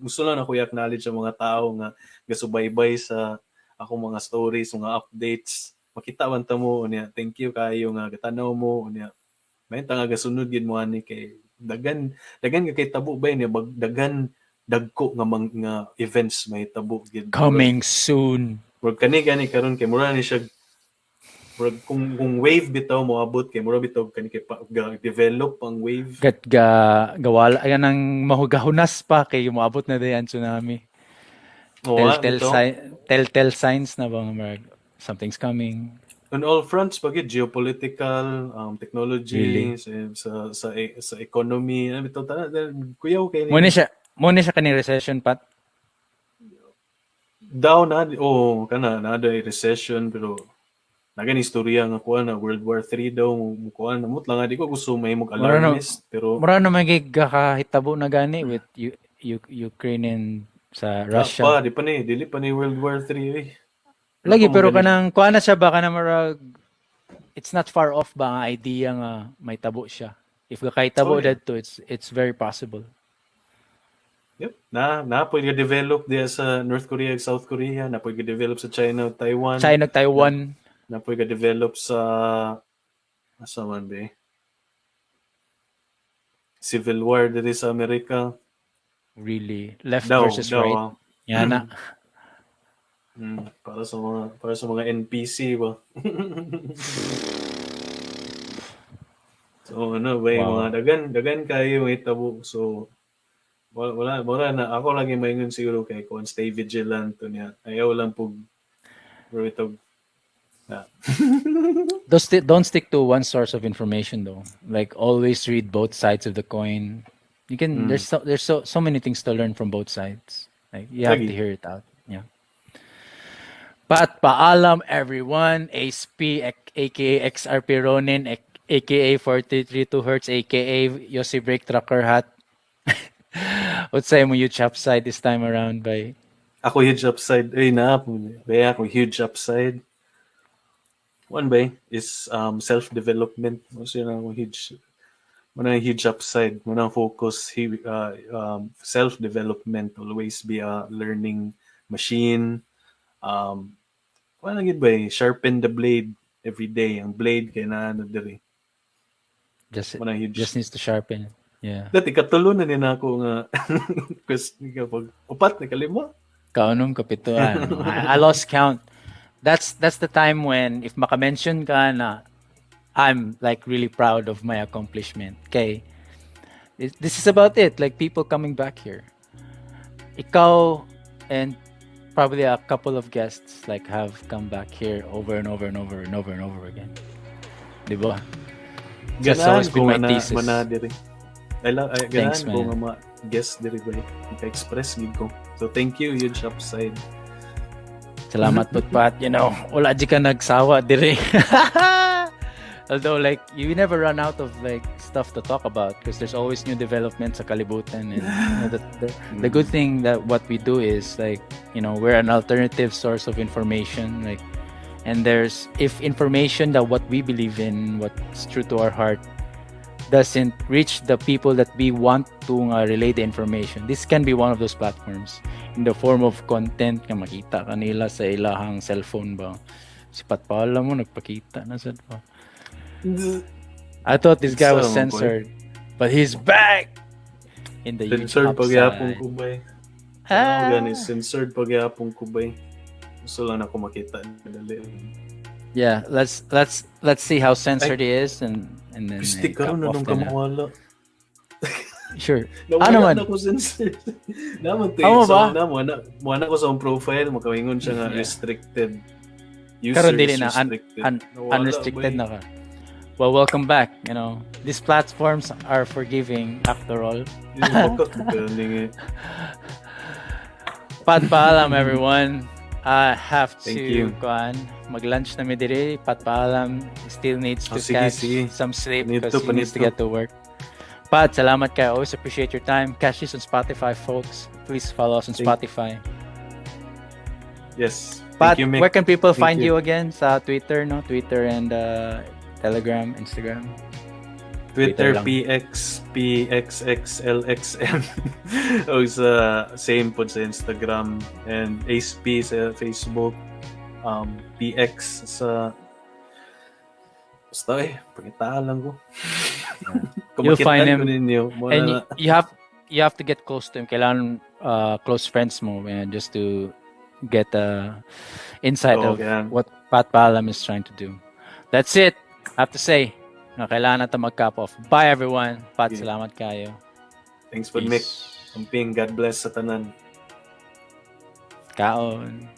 gusto lang ako i-acknowledge sa mga tao nga gasubaybay sa akong mga stories, mga updates. Makita man ta mo unya. Thank you kayo nga gatanaw mo unya. May nga gasunod gid mo ani kay dagan dagan nga kay tabo ba niya bag daghan dagko nga nga events may tabo gid. Coming soon. Murag kani gani karon kay mura ni siya murag kung wave bitaw moabot kay mura bitaw kani kay pa, ga, develop ang wave. Gat ga gawala ayan ang mahugahunas pa kay moabot na dayan tsunami. Oo, Telltale bitaw. Sign, telltale signs na ba nga murag something's coming. On all fronts pag geopolitical, technology, Really? sa economy, ano bitaw tanan kuyaw kay Mo ni siya kaning recession pat. Down na, oh, kana na recession, pero nagan istorya nga kuan na World War 3 daw mo kuan namot lang nga di ko gusto may mag Mura na- alarmist, pero Mura na may gakahitabo na gani with Ukraine and sa Russia. Pa, di pa ni dili pa ni World War 3 eh. Lagi Ako pero magaling. Kanang kuan na siya ba kanang murag it's not far off ba ang idea nga may tabo siya. If gakahitabo dadto, it's very possible. Yep. Na pwede develop diya sa North Korea ug South Korea, na pwede develop sa China ug Taiwan. China, Taiwan. Na pwede develop sa asa man be? Civil war diri sa Amerika. Really left Daw, versus daw, right. ah. Yana. Para sa mga NPC ba. So ano ba yung mga dagan dagan kayo may tabo, so wala wala, wala na ako lagi maingon siguro kay kon stay vigilant to niya. Ayaw lang pug bro ito. Yeah. Don't stick to one source of information though. Like, always read both sides of the coin. You can there's so many things to learn from both sides. Like, you have to Lagi. Hear it out. Yeah. But paalam everyone, Ace P aka XRP Ronin aka 4332 Hertz aka Yossi Break Trucker Hat. What's say mo huge upside this time around by Ako huge upside ay na ba ako huge upside. One bay is self-development. Mo siya na ako huge mo na huge upside, mo na focus he, self-development, always be a learning machine. Wala gid ba eh, sharpen the blade every day. Ang blade kay na ano diri. Just Mo na huge just needs to sharpen. Yeah. Dati katulo na ni na ako nga quest kapag upat na kalima. Kaunom kapito, ano. I lost count. That's the time when if maka-mention ka na I'm like really proud of my accomplishment. Okay. This is about it. Like, people coming back here. Ikaw and probably a couple of guests like have come back here over and over and over and over and over again. Diba? That's always been my ko thesis. Mana diri. I love ay, Thanks, ganahan ko man. nga ma guest diri ba maka-express gid ko. So thank you, huge upside. Salamat Putpat. Wala di ka nagsawa diri. Although like you never run out of like stuff to talk about because there's always new developments sa kalibutan and the good thing that what we do is like we're an alternative source of information, like, and there's if information that what we believe in, what's true to our heart, doesn't reach the people that we want to relay the information, this can be one of those platforms in the form of content nga makita kanila sa ilahang cellphone ba. Si Patpala mo nagpakita na sad pa. I thought this guy was Sa mo, boy. Censored, but he's back in the huge Censored pagyapon upside. Ko bay. Ah. Gani censored pagyapon ko bay. Gusto lang ako makita dali. Yeah, let's see how censored he is and then Pisti eh, karon cut off na nung ka na. mawala. Sure. Nawala Ano man? Na ko censored. Naman to. Amo So, ba? na mo na ko sa akong profile makaingon siya nga restricted. User Karon dili is na, restricted. Nawala, unrestricted bay. Na ka. Well, welcome back. These platforms are forgiving after all. Yung bakak, galing eh. Pat paalam, everyone. I have Thank to you. Kuan, mag-lunch na mi diri. Pat Paalam still needs Oh, to sige, catch sige. Some sleep Panito, because he needs to panito. Get to work. Pat, salamat kaayo. Always appreciate your time. Catch this on Spotify, folks. Please follow us on Spotify. Yes. Pat, Thank you, Mick. Where can people Thank find you. You again? Sa Twitter, no? Twitter and Telegram, Instagram. Twitter, Twitter lang. PXPXXLXM. O sa same pod sa Instagram and Ace P sa Facebook. PX sa. Basta eh, pangitaan lang ko. Kung You'll find makitaan him. Ko ninyo, mo And na you have to get close to him. Kailangan close friends mo, man, just to get the insight Oo, of kailangan. What Pat Paalam is trying to do. That's it. I have to say, na kailangan natin mag-cap off. Bye, everyone. Pat, Sige. Salamat kaayo. Thanks po, Mick. Peace. Amping, God bless sa tanan. Kaon.